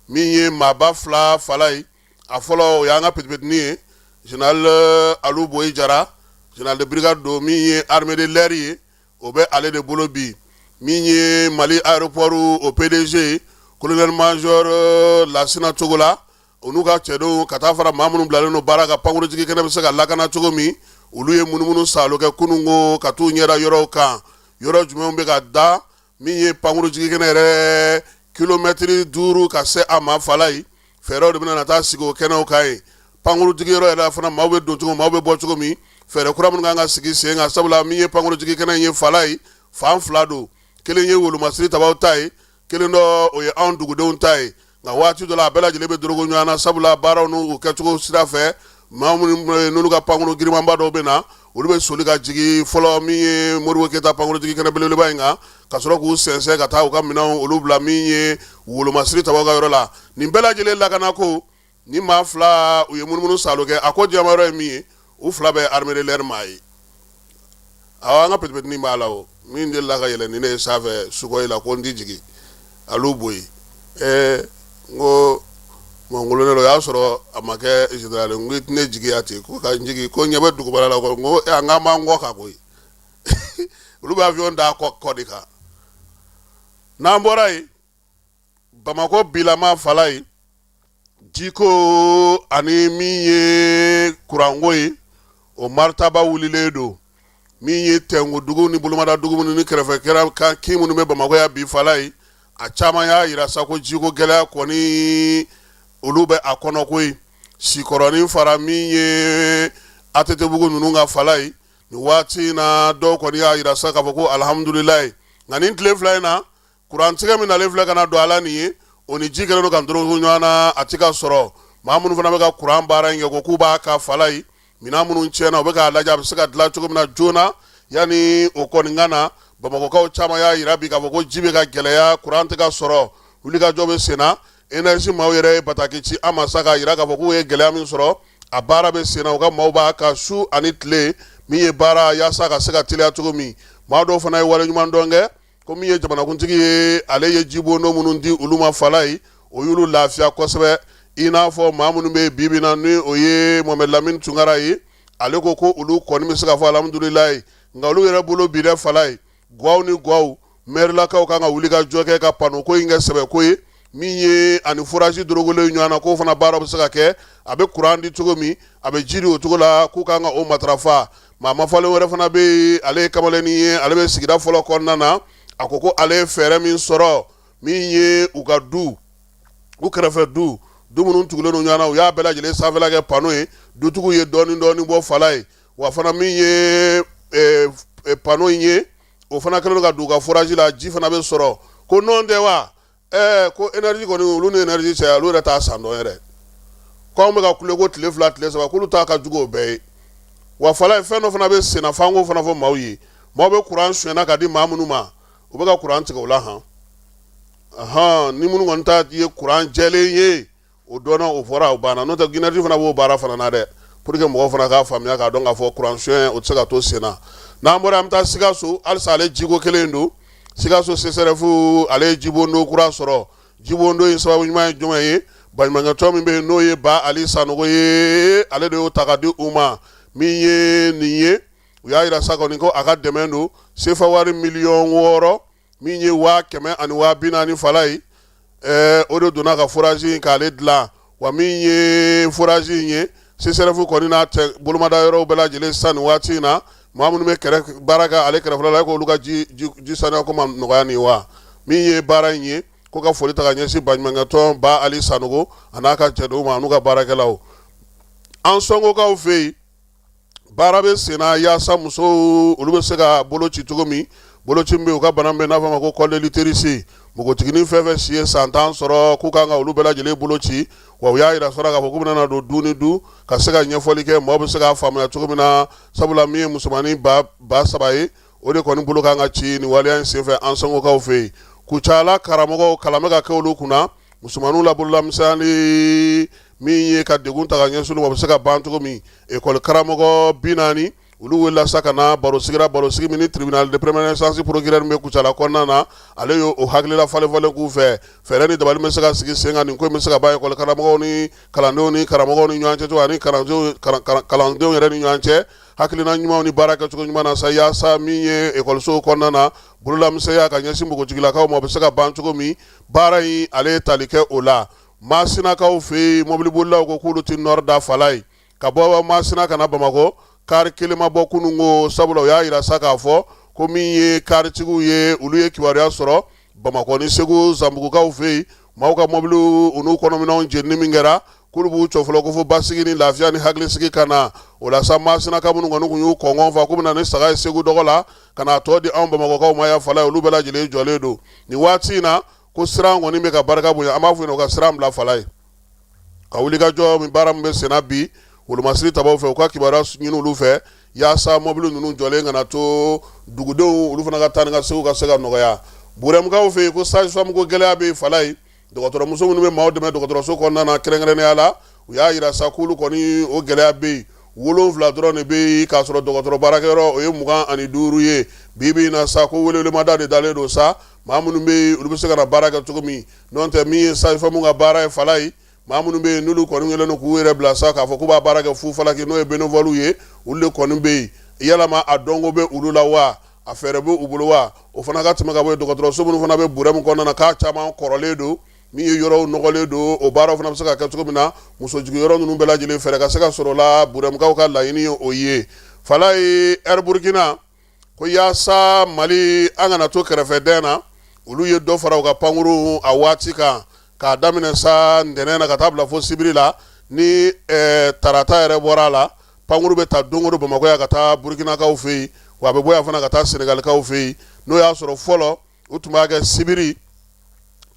min ye maaba fila fala ye. A fɔlɔ, o y'an ka petipetinin ye, général Alu Boyi Jara, général de brigade don, min ye armée de l'air ye, o bɛ ale de bolo bi. Min ye Mali aéroport o PDG, colonel major Lasina Togola, o n'u ka cɛdenw, ka taa fara maa minnu bilalen don baara kan pankurujigi kɛnɛ bɛ se ka lakana cogo min, olu ye munumunu saalo kɛ kununko ka t'u ɲɛda yɔrɔw kan, yɔrɔ jumɛnw bɛ ka da min ye pankurujigi kɛnɛ yɛrɛ kilomɛtiri 5 ka se a ma fala ye. Fɛɛrɛw de bɛna na taa sigi o kɛnɛw kan yen. Pankurujigi yɔrɔ yɛrɛ fana, maaw bɛ don cogo, maaw bɛ bɔ cogo min, fɛɛrɛ kura minnu kan ka sigi sen kan, sabula min ye pankurujigi kɛnɛ in ye fala ye, fan fila don. Kelen ye wolomasiri tabaw ta ye, kelen dɔ o ye anw dugudenw ta ye. Nka waati dɔ la, a bɛɛ lajɛlen bɛ dorogo ɲɔgɔn na, sabula baaraw n'u kɛcogo sira fɛ, maa minnu n'olu ka pankuru girinmanba dɔw bɛ na, olu bɛ soli ka jigin fɔlɔ min ye Modibo Keyita pankurujigi kɛnɛ belebeleba in kan, ka sɔrɔ k'u sɛnsɛn ka taa u ka minɛnw olu bila min ye wolomasiri tabaw ka yɔrɔ la. Nin bɛɛ lajɛlen lakanako ni maa fila u ye munumunu saalo kɛ. A ko jama yɔrɔ ye min ye, u fila bɛ armée de l'air maa ye. Awɔ, an ka petipetinin b'a la, o min delila ka yɛlɛ ni ne ye sanfɛ Sukhoi la ko n ti jigin, Alu Boyi. Ɛɛ, n ko mon colonel, o y'a sɔrɔ a ma kɛ général, n ko i tɛ ne jigin yan ten? Ko ka n jigin, ko ɲɛ bɛ dugumana la ko. N ko an k'an b'an kɔ kan koyi, olu bɛ avion da kɔ de kan. N'an bɔra yen, Bamakɔ bilama fala ye, jiko ani min ye kuranko ye, o maritaba wulilen don. Min ye tɛnkudugu ni bolomada dugu minnu ni kɛrɛfɛ kɛra kan kin minnu bɛ Bamakɔ yan bi fala ye, a caman y'a yira sa ko jiko gɛlɛya kɔni olu bɛ a kɔnɔ koyi. Sikɔrɔnin fara min ye ATT-bugu ninnu ka fala ye, nin waati in na, dɔw kɔni y'a yira sa k'a fɔ ko alihamudulilayi. Nka nin tile 2 in na, kurantigɛ min nalen filɛ ka na don a la nin ye, o ni ji kɛlen don ka dorogo ɲɔgɔn na, a ti ka sɔrɔ. Maa minnu fana bɛ ka kuran baara in kɛ, ko k'u b'a ka fala ye, minɛn minnu tiɲɛna, u bɛ k'a lajɛ a bɛ se ka dilan cogo min na joona yanni o kɔni ka na. Bamakɔkaw caman y'a yira bi k'a fɔ ko ji bɛ ka gɛlɛya, kuran tɛ ka sɔrɔ, wulikajɔ bɛ sen na. Énergie maaw yɛrɛ ye bataki ci an ma sa k'a yira k'a fɔ k'u ye gɛlɛya min sɔrɔ, a baara bɛ sen na, u ka maaw b'a kan su ani tile, min ye baara yaasa ka se ka teliya cogo min. Maa dɔw fana ye waleɲumandɔn kɛ ko min ye jamanakuntigi ye, ale ye jibondo minnu di olu ma fala ye, o y'olu lafiya kosɛbɛ. I n'a fɔ maa minnu bɛ bi bi na, ni o ye Mohamed Lamine Tunkara ye, ale ko ko olu kɔni bɛ se ka fɔ alihamudulilayi. Nka olu yɛrɛ bolo bi dɛ fala ye, gwaw ni gwaw, mɛrilakaw kan ka wuli ka jɔ kɛ ka panneau ko in kɛ sɛbɛko ye, min ye ani forage dorogolen ɲɔgɔn na, k'o fana baara bɛ se ka kɛ, a bɛ kuran di cogo min, a bɛ ji di o cogo la, k'u kan ka o matarafa. Maa mafalen wɛrɛ fana bɛ yen, ale ye kamalennin ye, ale bɛ sigida fɔlɔ kɔnɔna na. A ko ko ale ye fɛɛrɛ min sɔrɔ, min ye u ka du, u kɛrɛfɛ du, du minnu tugulen don ɲɔgɔn na, u y'a bɛɛ lajɛlen sanfɛla kɛ panneau ye, dutigiw ye dɔɔnin dɔɔnin bɔ fala ye. Wa fana min ye panneau in ye, o fana kɛlen don ka don u ka forage la, ji fana bɛ sɔrɔ. Ko nɔn tɛ wa? Ɛɛ, ko énergie kɔni, olu ni énergie cɛ, olu yɛrɛ t'a san dɔn yɛrɛ. Ko anw bɛ ka kule ko tile 2 tile 3, k'olu ta ka jugu o bɛɛ ye. Wa fala ye, fɛn dɔ fana bɛ senna f'an k'o fana fɔ maaw ye. Maaw bɛ kuran sonyɛna ka di maa minnu ma, u bɛ ka kuran tigɛ o la han ahan. Ni minnu kɔni ta ye kuran jɛlen ye, O dɔnna, o fɔra, o banna. N'o tɛ, Guinergie fana b'o baara fana na dɛ, pour que mɔgɔw fana k'a faamuya k'a dɔn k'a fɔ kuran sonya o tɛ se ka to sen na. N'an bɔra, an bɛ taa Sikaso. Halisa ale jiko kelen don. Sikaso CSRéf, ale ye jibondo kura sɔrɔ. Jibondo in sababu ɲuman ye jumɛn ye? Baɲumankɛtɔn min bɛ yen, n'o ye Ba Ali Sanogo ye, ale de y'o ta ka di u ma. Min ye nin ye, u y'a jira sa kɔni ko a ka dɛmɛ don sefa wari miliyɔn 6, min ye 140,000 fala ye. O de donna ka forage in k'ale dilan. Wa min ye forage in ye, CSRéf kɔni n'a tɛ bolomada yɔrɔw bɛɛ lajɛlen sisan nin waati in na, maa minnu bɛ kɛrɛ baara kɛ ale kɛrɛfɛla la, k'olu ka ji ji saniya ko ma nɔgɔya nin wa. Min ye baara in ye, ko ka foli ta ka ɲɛsin baɲumankɛtɔn Ba Ali Sanogo a n'a ka cɛdenw ma, an'u ka baarakɛlaw. Ansɔngokaw fɛ yen, baara bɛ senna yaasa musow olu bɛ se ka bolo ci cogo min. Boloci bɛ u ka bana bɛ n'a fɔ ma ko col de l'utérus. Npogotiginin fɛn fɛn si ye san 10 sɔrɔ, k'u kan ka olu bɛɛ lajɛlen bolo ci. Wa u y'a jira sɔrɔ k'a fɔ k'u bɛna don du ni du ka se ka ɲɛfɔli kɛ, mɔgɔ bɛ se k'a faamuya cogo min na. Sabula min ye musomannin 3000 ye, o de kɔni bolo kan ka ci nin waleya in senfɛ Ansɔngokaw fɛ yen. Kucala karamɔgɔw, kalan bɛ ka kɛ olu kunna musomanninw la bololamisɛnyali min ye ka degun ta ka ɲɛsin olu ma, o bɛ se ka ban cogo min. Ekɔli karamɔgɔ 40, olu welela sa ka na baro sigira, baro sigi min ni tribunal de première instance procureur min bɛ Kucala kɔnɔna na, ale y'o hakilila falen falen k'u fɛ. Fɛɛrɛ ni dabali bɛ se ka sigi sen kan, nin ko in bɛ se ka ban ekɔli karamɔgɔw ni kalandenw ni karamɔgɔw ni ɲɔgɔn cɛ cogo ani kalandenw yɛrɛ ni ɲɔgɔn cɛ, hakilina ɲumanw ni baara kɛcogo ɲuman na sa, yaasa min ye ekɔlisow kɔnɔna na bololamisɛnya ka ɲɛsin npogotigilakaw ma, o bɛ se ka ban cogo min. Baara in, ale ye tali kɛ o la. Masinakaw fɛ yen, mɔbilibolilaw ko k'olu tɛ nɔrɔ da fala ye ka bɔ Masina ka na Bamakɔ. Kari kelen ma bɔ kunun ko, sabula u y'a jira sa k'a fɔ ko min ye karitigiw ye, olu ye kibaruya sɔrɔ Bamakɔ ni Segu Zanbugukaw fɛ yen, maaw ka mɔbiliw u n'u kɔnɔminɛnw jenini min kɛra, k'olu b'u cɔ fɔlɔ ko fo basigi ni lafiya ni hakilisigi ka na. O la sa, Masinaka minnu kɔni tun y'u kɔngɔn fa k'u bɛna ni saga ye Segu dɔgɔ la ka n'a tɔ di anw Bamakɔkaw ma yan fala ye, olu bɛɛ lajɛlen jɔlen don nin waati in na ko siran kɔni bɛ ka barika bonya. An b'a fɔ u ka siran bila fala ye ka wuli ka jɔ min baara min bɛ senna bi wolomasiri tabaw fɛ, u ka kibaruya ɲini olu fɛ yaasa mɔbili ninnu jɔlen kana to, dugudenw olu fana ka taa ni ka seginw ka se ka nɔgɔya. Burɛmukaw fɛ yen, ko sage-femme ko gɛlɛya bɛ fala ye. Dɔgɔtɔrɔmuso minnu bɛ maaw dɛmɛ dɔgɔtɔrɔso kɔnɔna na, kɛrɛnkɛrɛnnenya la, u y'a jira sa k'olu kɔni o gɛlɛya bɛ yen. 7 dɔrɔn de bɛ yen, k'a sɔrɔ dɔgɔtɔrɔ baarakɛyɔrɔ o ye 25 ye. Bi bi in na sa, ko welewelemada de dalen don sa, maa minnu bɛ yen, olu bɛ se ka na baara kɛ cogo min. N'o tɛ, min ye sage-femme ka baara ye fala ye, maa minnu bɛ yen n'olu kɔni kɛlen don k'u yɛrɛ bila sa k'a fɔ k'u b'a baara kɛ fu falaki, n'o ye bénévoles ye, olu de kɔni bɛ yen. Yalama a dɔnko bɛ olu la wa, a fɛɛrɛ bɛ u bolo wa? O fana ka tɛmɛ ka bɔ yen, dɔgɔtɔrɔso minnu fana bɛ Burɛmu kɔnɔna na, k'a caman kɔrɔlen don, min ye yɔrɔw nɔgɔlen don, o baaraw fana bɛ se ka kɛ cogo min na, muso jigin yɔrɔ ninnu bɛɛ lajɛlen fɛɛrɛ ka se ka sɔrɔ o la. Burɛmukaw ka laɲini ye o ye fala ye. Air Burkina ko yaasa Mali an kana to kɛrɛfɛdɛn na, olu ye dɔ fara u ka pankuru a waati kan, k'a daminɛ sa ntɛnɛn na ka taa bila fo sibiri la. Ni tarata yɛrɛ bɔra a la, pankuru bɛ ta don o don Bamakɔ yan ka taa Burukinakaw fɛ yen, wa a bɛ bɔ yan fana ka taa Senegalikaw fɛ yen. N'o y'a sɔrɔ fɔlɔ u tun b'a kɛ sibiri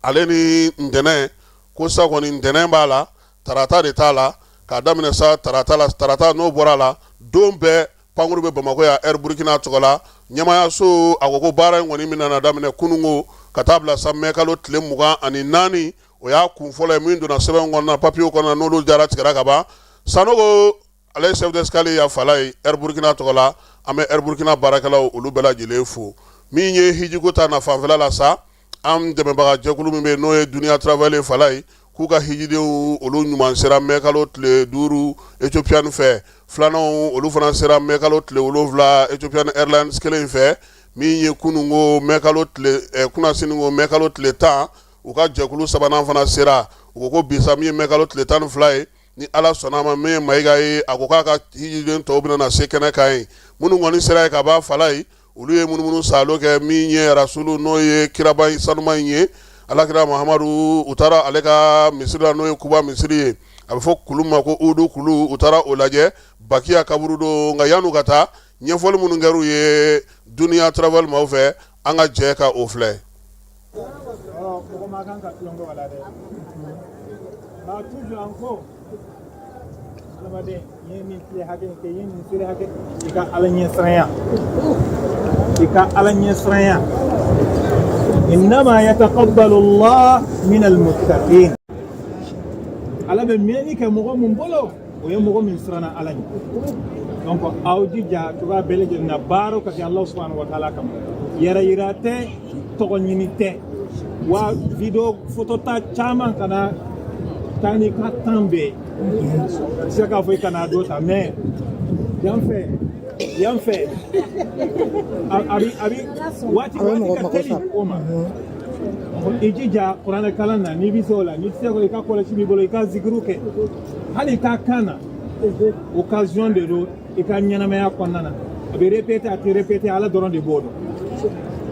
ale ni ntɛnɛn, ko sa kɔni ntɛnɛn b'a la, tarata de t'a la. K'a daminɛ sa tarata la, tarata n'o bɔra a la, don bɛɛ pankuru bɛ Bamakɔ yan Air Burkina tɔgɔ la. Ɲɛmaayaso a ko ko baara in kɔni bɛna daminɛ kununko ka taa bila sa mɛkalo tile 24. O y'a kun fɔlɔ ye min donna sɛbɛn kɔnɔna, papiyew kɔnɔna, n'olu jara tigɛra ka ban. Sanogo, ale ye chef d'escale ya fala ye Air Burkina tɔgɔ la. An bɛ Air Burkina baarakɛlaw olu bɛɛ lajɛlen fo. Min ye hijiko ta na fanfɛla la sa, an dɛmɛbaga jɛkulu min bɛ yen, n'o ye Duniya Travel fala ye, k'u ka hijidenw olu ɲuman sera mɛkalo tile 5 Ethiopian fɛ. Filananw olu fana sera mɛkalo tile 7 Ethiopian Airlines kelen fɛ. Min ye kununko mɛkalo tile kunasini ko mɛkalo tile 10, u ka jɛkulu sabanan fana sera. U ko ko bi sa, min ye mɛkalo tile 12 ye, ni Ala sɔnna a ma, min ye Mayiga ye, a ko k'a ka hijiden tɔw bɛna na se kɛnɛ kan yen. Minnu kɔni sera yen ka ban fala ye, olu ye munumunu saalo kɛ min ye rasulu, n'o ye kiraba sanuma in ye, alakira Mahamadu. U taara ale ka misiri la, n'o ye Kuba misiri ye, a bɛ fɔ kulu ma ko Udu kulu. U taara o lajɛ, Bakiya kaburu don. Nka yan'u ka taa, ɲɛfɔli minnu kɛr'u ye Duniya Travel maaw fɛ, an ka jɛ ka o filɛ. Mɔgɔ man kan ka tulon kɛ o la dɛ. Nka toujours an ko adamaden, i ye nin tile hakɛ in kɛ, i ye nin seli hakɛ, i ka Ala ɲɛsiranya, i ka Ala ɲɛsiranya. Innama yataqabbalu Allah min almuttaqin. Ala bɛ minɛni kɛ mɔgɔ mun bolo, o ye mɔgɔ min siranna Ala ɲɛ. Donc aw jija cogoya bɛɛ lajɛlen na, baaraw ka kɛ Alahu subahana wa taala kama. Yɛrɛ yira tɛ, tɔgɔ ɲini tɛ, wa video photo ta caman kana taa n'i ka temps bɛɛ ye. I tɛ se k'a fɔ i kana dɔ ta, mais yan fɛ, yan fɛ, a bi waati A bɛ mɔgɔ waati ka mago teli sa. o ma. I jija kuranɛ kalan na n'i bɛ se o la. N'i tɛ se o la, i ka kɔlɔsi b'i bolo, i ka zikiru kɛ, hali i ka kan na. Occasion de don i ka ɲɛnamaya kɔnɔna na. A bɛ répéter, a tɛ répéter, Ala dɔrɔn de b'o dɔn.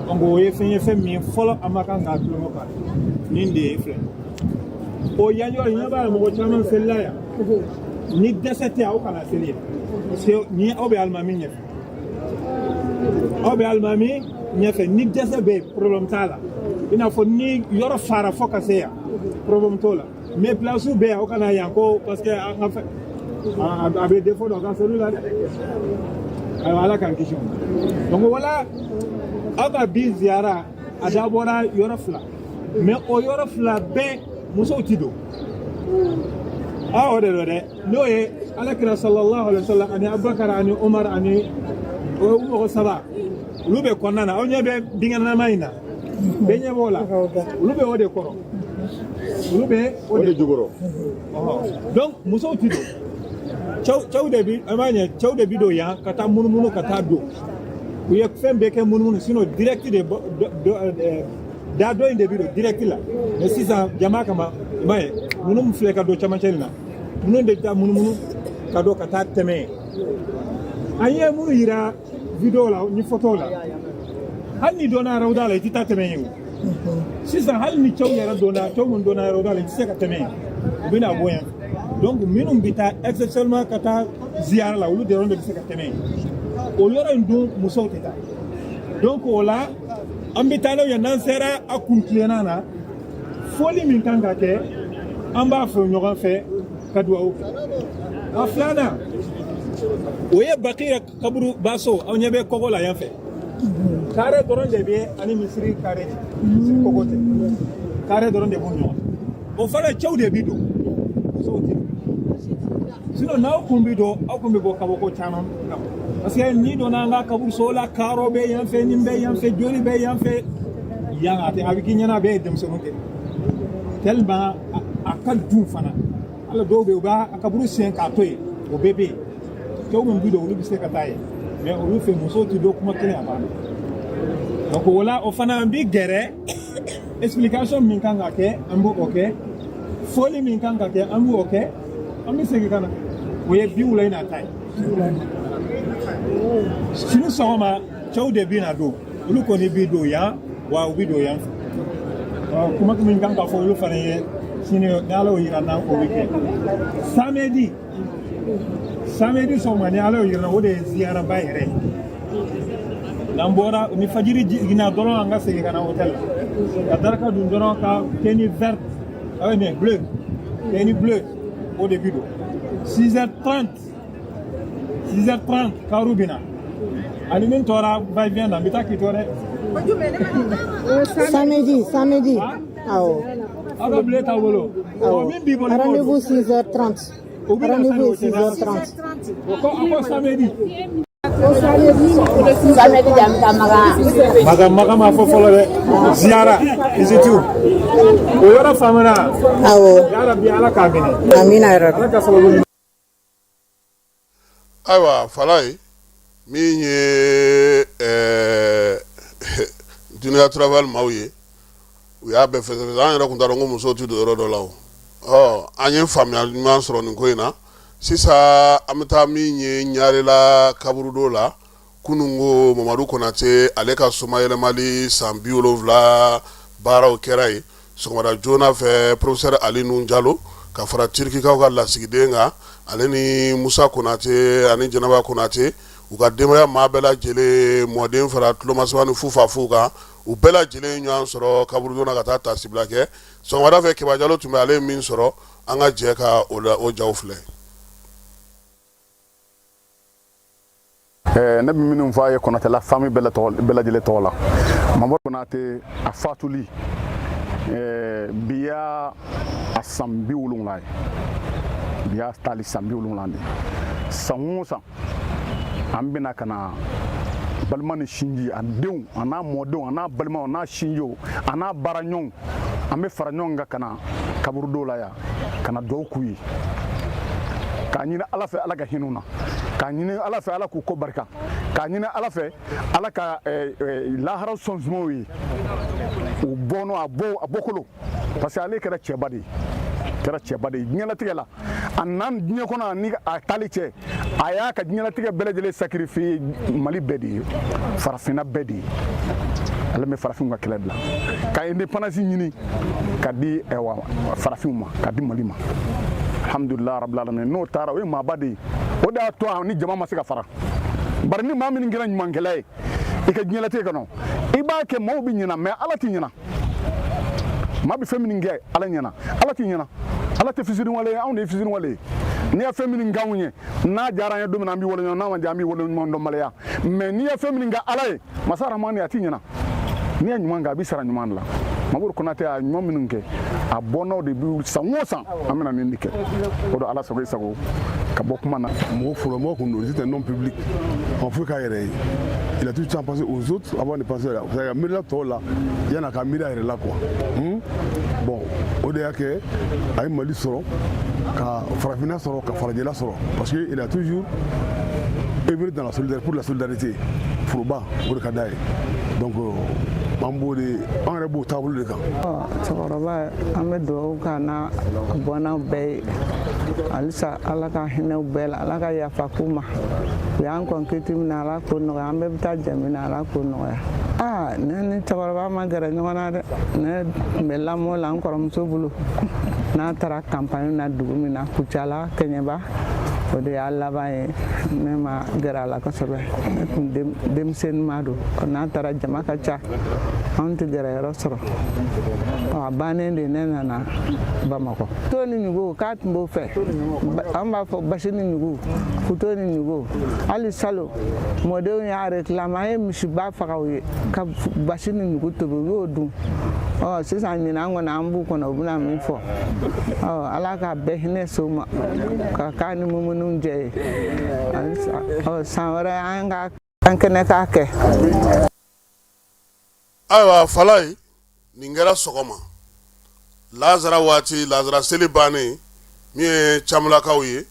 Donc o ye fɛn ye, fɛn min fɔlɔ an ma kan k'a tulonkɛ kan nin de ye filɛ. O yan yɔrɔ, ɲɛ b'a la, mɔgɔ caman selila yan. Ni dɛsɛ tɛ, aw kana seli yan, parce que ni aw bɛ alimami ɲɛfɛ, aw bɛ alimami ɲɛfɛ. Ni dɛsɛ bɛ yen, problème t'a la. I n'a fɔ ni yɔrɔ fara fo ka se yan, problème t'o la. Mais place bɛ yan, aw kana yan ko parce que an ka fɛn a bɛ défaut dɔ ka seli la dɛ. Ayiwa, Ala k'an kisi o ma. Donc wala aw ka bi ziyara, a dabɔra yɔrɔ fila, mais o yɔrɔ fila bɛɛ musow ti don. A o de don dɛ, n'o ye Alakira sallallahu alaihi wa sallam ani Abubakar ani Umar ani o mɔgɔ saba, olu bɛ kɔnɔna na. Aw ɲɛ bɛ binkɛnɛma in na, bɛɛ ɲɛ b'o la. Olu bɛ o de kɔrɔ, olu bɛ o de jukɔrɔ. Donc musow ti don. Cɛw de bi, an b'a ɲɛ, cɛw de bi don yan ka taa munumunu ka taa don. U ye fɛn bɛɛ kɛ munumunu, sinon direct de da dɔ in de bi don direct la. Mais sisan jama kama, i m'a ye, ninnu filɛ ka don camancɛ nin na, ninnu de bɛ taa munumunu ka don ka taa tɛmɛ yen. An ye minnu yira vidéo la ni photo la, hali ni donna rawda la, i tɛ taa tɛmɛ yen. O sisan, hali ni cɛw yɛrɛ donna, cɛw minnu donna rawda la, i tɛ se ka tɛmɛ yen, u bɛna bɔ yan. Donc minnu bɛ taa exceptionnellement ka taa ziyara la, olu dɔrɔn de bɛ se ka tɛmɛ yen. O yɔrɔ in dun, musow tɛ taa. Donc o la, an bɛ taa n'o ye. N'an sera a kun tilenna na, foli min kan ka kɛ, an b'a fɔ ɲɔgɔn fɛ ka dugawu kɛ. A filanan, o ye Bakiya kaburu baso. Aw ɲɛ bɛ kɔgɔ la yan fɛ, kare dɔrɔn de bɛ ani misiri kare cɛ, misiri kɔgɔ tɛ, kare dɔrɔn de b'u ɲɔgɔn. O fana, cɛw de bi don, musow tɛ don. Sinon n'aw kun bi don, aw kun bɛ bɔ kabako caman kama, parce que n'i donna an ka kaburuso la, karo bɛ yan fɛ, nin bɛ yan fɛ, joli bɛ yan fɛ yan, a tɛ a bɛ k'i ɲɛna a bɛɛ ye denmisɛnninw kɛ, tellement a ka dun fana. Hali dɔw bɛ yen, u b'a kaburu sen k'a to yen, o bɛɛ bɛ yen. Cɛw minnu bi don, olu bɛ se ka taa yen, mais olu fɛ musow ti don. Kuma kelen, a banna. Donc o la, o fana, an bi gɛrɛ explication min kan ka kɛ, an b'o kɛ. Foli min kan ka kɛ, an b'o kɛ. An bɛ segin ka na. O ye bi wula in na ta ye. Sini sɔgɔma, cɛw de bɛ na don. Olu kɔni bi don yan, wa u bi don yan fɛ. Kuma min kan ka fɔ olu fana ye sini, ni Ala y'o yira n na, o bɛ kɛ samedi. Samedi sɔgɔma, ni Ala y'o yira n na, o de ye ziyaraba yɛrɛ ye. N'an bɔra ni fajiri jiginna dɔrɔn, an ka segin ka na hôtel la ka daraka dun dɔrɔn, ka tenue verte, ah mais bleu, tenue bleu, o de bi don. 6h30, 6h30, karu bɛ na. Ani min tora va et vient na, n bɛ taa k'i to dɛ. Samedi, samedi. Awɔ. Aw ka bleu t'aw bolo? Awɔ. Min b'i bolo, i b'o don. Rendez-vous 6h30. O bɛ na sani Rendez-vous o cɛ. 6h30. O ko a ko samedi. Samedi de an bɛ taa Makan. Maga, Maga ma fɔ fɔlɔ dɛ. Ziyara visite, o yɔrɔ faamuna? Awɔ. Ya Rabbi, Ala k'a minɛ. Amina ya Rabbi. Ala ka sababu ɲuman. Ayiwa, Falaye, min ye Dunia Travel maaw ye, u y'a bɛɛ fɛsɛfɛsɛ. An yɛrɛ tun t'a dɔn ko musow tɛ don yɔrɔ dɔ la. O ɔ, an ye faamuya ɲuman sɔrɔ nin ko in na. Sisan an bɛ taa min ye Ɲarela kaburudo la. Kunun ko Mamadu Konate, ale ka somayɛlɛmali san 70 baaraw kɛra yen sɔgɔmada joona fɛ. Professeur Ali Nun Jalo ka fara Turikikaw ka lasigiden kan, ale ni Musa Konate ani Jɛnɛba Konate, u ka denbaya maa bɛɛ lajɛlen, mɔden fara tulomasama ni fufafuw kan, u bɛɛ lajɛlen ɲɔgɔn sɔrɔ kaburudo na ka taa taasibila kɛ sɔgɔmada fɛ. Keba Jalo tun bɛ, ale ye min sɔrɔ, an ka jɛ ka o jaw filɛ. Ne bɛ minnu fɔ a ye Konatela famille bɛɛ lajɛlen tɔgɔ la, Mamadu Konate a fatuli bi y'a a a san 70 ye. Bi y'a taali san 70 de ye. San o san an bɛna ka na balima ni sinji, a denw a n'a mɔdenw a n'a balimaw a n'a sinjiw a n'a baaraɲɔgɔnw, an bɛ fara ɲɔgɔn kan ka na kaburudo la yan ka na dugawu k'u ye, k'a ɲini Ala fɛ Ala ka hinɛ u na, k'a ɲini Ala fɛ Ala k'u ko barika, k'a ɲini Ala fɛ Ala ka lahara sɔnsumaw ye u bɔnɔ a bɔ a bɔkolo, parce que ale kɛra cɛba de ye, kɛra cɛba de ye diɲɛlatigɛ la. A nan diɲɛ kɔnɔ ani a taali cɛ, a y'a ka diɲɛlatigɛ bɛɛ lajɛlen sacrifier Mali bɛɛ de ye, farafinna bɛɛ de ye. Ale bɛ farafinw ka kɛlɛ bila ka indépendance ɲini ka di farafinw ma, ka di Mali ma. Alhamdulilah rabbil alamin. N'o taara, o ye maaba de ye. O de y'a to a ni jama ma se ka fara. Bari ni maa min kɛra ɲumankɛla ye i ka diɲɛlatigɛ kɔnɔ, i b'a kɛ, maaw bɛ ɲina, mais Ala tɛ ɲina. Maa bɛ fɛn min kɛ Ala ɲɛna, Ala tɛ ɲina. Ala tɛ fisiriwale ye, anw de ye fisiriwale ye. N'i ye fɛn min k'anw ye, n'a diyara an ye don min na, an b'i waleɲuman, n'a ma diya, an b'i waleɲuman dɔnbaliya. Mais n'i ye fɛn min kɛ Ala ye, masa Ramani, a tɛ ɲina. N'i ye ɲuman kɛ, a b'i sara ɲuman de la. Mamadu Konate a ɲuman minnu kɛ, a bɔnnaw de bi san o san an bɛna nin de kɛ. O don Ala sago i sago ka bɔ kuma na. Mɔgɔ fɔlɔ mɔgɔ kun don, c'était un homme public, a foyi k'a yɛrɛ ye. Il a tout le temps pensé aux autres avant de penser à la, c'est-à-dire miirila tɔw la yan'a ka miiri a yɛrɛ la quoi. Bon, o de y'a kɛ a ye Mali sɔrɔ, ka farafinna sɔrɔ, ka farajɛla sɔrɔ, parce que il a toujours œuvré dans la solidarité, pour la solidarité foroba, o de ka d'a ye. Donc an b'o de, an yɛrɛ b'o taabolo de kan. Cɛkɔrɔba, an bɛ dugawu k'a n'a bɔnnaw bɛɛ ye halisa. Ala ka hinɛw bɛɛ la, Ala ka yafa k'u ma. U y'an kɔn kiti min na, Ala k'o nɔgɔya. An bɛɛ bɛ taa jɛ min na, Ala k'o nɔgɔya. Aa, ne ni cɛkɔrɔba ma gɛrɛ ɲɔgɔn na dɛ. Ne tun bɛ lamɔ la n kɔrɔmuso bolo. N'a taara campagne na dugu min na, Kucala, Kɛɲɛba, o de y'a laban ye. Ne ma gɛrɛ a la kosɛbɛ, ne tun denmisɛnnin ma don. N'a taara, jama ka ca, anw tɛ gɛrɛ yɔrɔ sɔrɔ. A bannen de, ne nana Bamakɔ. To ni ɲugu, k'a tun b'o fɛ. An b'a fɔ basi ni ɲugu, futo ni ɲugu. Hali salo, mɔdenw y'a réclamer, an ye misiba faga u ye ka basi ni ɲugu tobi, u y'o dun. Ɔ sisan ɲinan kɔni, an b'u kɔnɔ, u bɛna min fɔ. Ɔ Ala k'a bɛɛ hinɛ s'u ma, ka k'a ni mumunu jɛ ye. Ɔ san wɛrɛ, an ka an kɛnɛ k'a kɛ. Ayiwa Falayi, nin kɛra sɔgɔma lazara waati, lazara seli bannen, min ye Camulakaw ye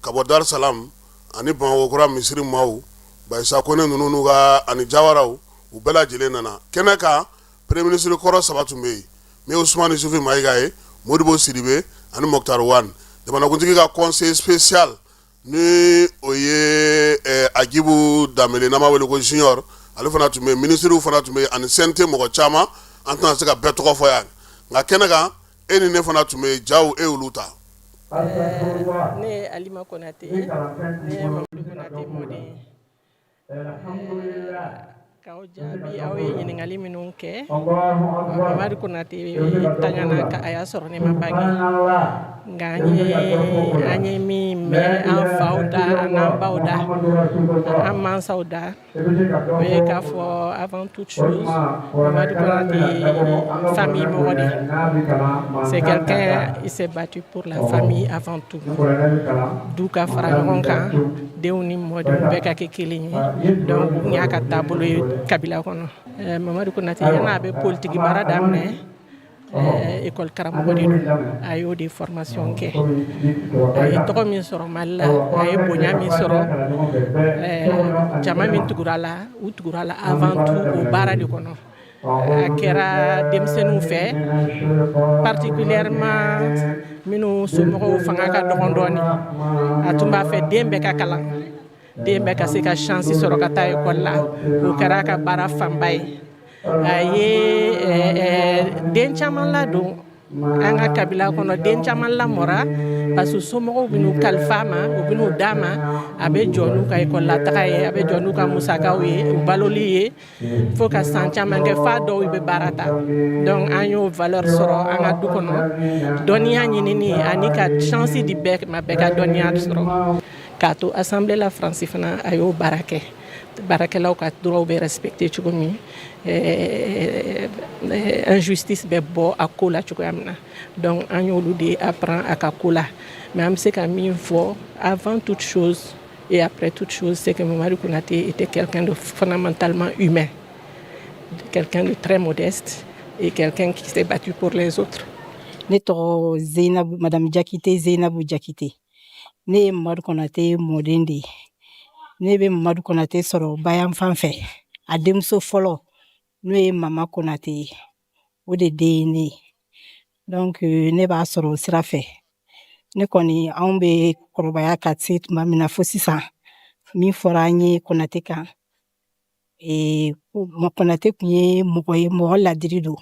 ka bɔ Darusalam ani Bamakɔkura misiri maaw, Bayisa Kone ninnu n'u ka ani Jawaraw, u bɛɛ lajɛlen nana kɛnɛ kan. Premier ministre kɔrɔ saba tun bɛ yen, min ye Usumani Isufi Mayiga ye, Modibo Sidibe ani Moctar Ouane. Jamanakuntigi ka conseiller spécial, ni o ye Agibu Danbele, n'an b'a wele ko Junior, ale fana tun bɛ yen. Minisiriw fana tun bɛ yen ani CNT mɔgɔ caman, an tɛna se ka bɛɛ tɔgɔ fɔ yan. Nka kɛnɛ kan, e ni ne fana tun bɛ yen. Jaw, e y'olu ta. Ne ye Alima Konate ye, ne ye Mamadu Konate mɔden ye. K'aw jaabi, aw ye ɲininkali minnu kɛ, Mamadu Konate tangana ka a y'a sɔrɔ ne ma bange, nka an ye min mɛn an faw da, an n'an baw da, an mansaw da, o ye k'a fɔ avant toute chose, Mamadu Konate ye famille mɔgɔ de ye. C'est quelqu'un, il s'est battu pour la famille avant tout. Du ka fara ɲɔgɔn kan, denw ni mɔdenw bɛɛ ka kɛ kelen ye. Donc n y'a ka taabolo ye kabila kɔnɔ. Mamadu Konate, yan'a bɛ politiki baara daminɛ, école karamɔgɔ de don. A y'o de formation kɛ. A ye tɔgɔ min sɔrɔ Mali la, a ye bonya min sɔrɔ, jama min tugura la, u tugura la avant tout o baara de kɔnɔ. A kɛra denmisɛnninw fɛ, particulièrement minnu somɔgɔw fanga ka dɔgɔn dɔɔni. A tun b'a fɛ den bɛɛ ka kalan, den bɛɛ ka se ka chance sɔrɔ ka taa école la. O kɛra a ka baara fanba ye. A ye den caman ladon an ka kabila kɔnɔ, den caman lamɔra, parce que somɔgɔw bɛn'u kalifa a ma, u bɛn'u d'a ma. A bɛ jɔ n'u ka école la taga ye, a bɛ jɔ n'u ka musakaw ye, u baloli ye, fo ka san caman kɛ, f'a dɔw bɛ baara ta. Donc an y'o valeur sɔrɔ an ka du kɔnɔ, dɔnniya ɲinini ani ka chance di bɛɛ ma, bɛɛ ka dɔnniya sɔrɔ. K'a to assemblée la France fana, a y'o baara kɛ. baarakɛlaw ka droits bɛ respecter cogo min, injustice bɛ bɔ a ko la cogoya min na. Donc an y'olu de apprend a ka ko la. Mais an bɛ se ka min fɔ, avant toute chose et après toute chose, c'est que Mamadu Konate était quelqu'un de fondamentalement humain, quelqu'un de très modeste et quelqu'un qui s'est battu pour les autres. Ne tɔgɔ Zeinabu, Madame Jakite, Zeinabu Jakite. Ne ye Mamadu Konate mɔden de ye. Ne bɛ Mamadu Konate sɔrɔ bayan fan fɛ. A denmuso fɔlɔ, n'o ye Mama Konate ye, o de den ye ne ye. Donc ne b'a sɔrɔ o sira fɛ. Ne kɔni, anw bɛ kɔrɔbaya ka se tuma min na fo sisan, min fɔra an ye Konate kan, Konate tun ye mɔgɔ ye, mɔgɔ ladiri don,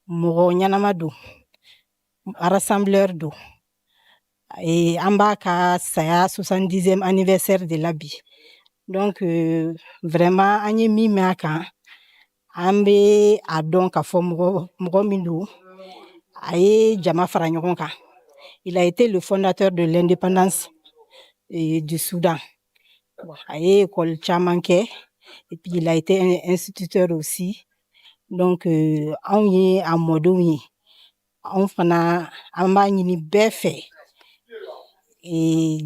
mɔgɔ ɲɛnama don, rassembleur don. An b'a ka saya 70e anniversaire de la bi. Donc vraiment, an ye min mɛn a kan, an bɛ a dɔn k'a fɔ mɔgɔ mɔgɔ min don, a ye jama fara ɲɔgɔn kan. Il a été le fondateur de l'indépendance du Soudan. A ye école caman kɛ et puis il a été un instituteur aussi. Donc anw ye a mɔdenw ye. Anw fana, an b'a ɲini bɛɛ fɛ,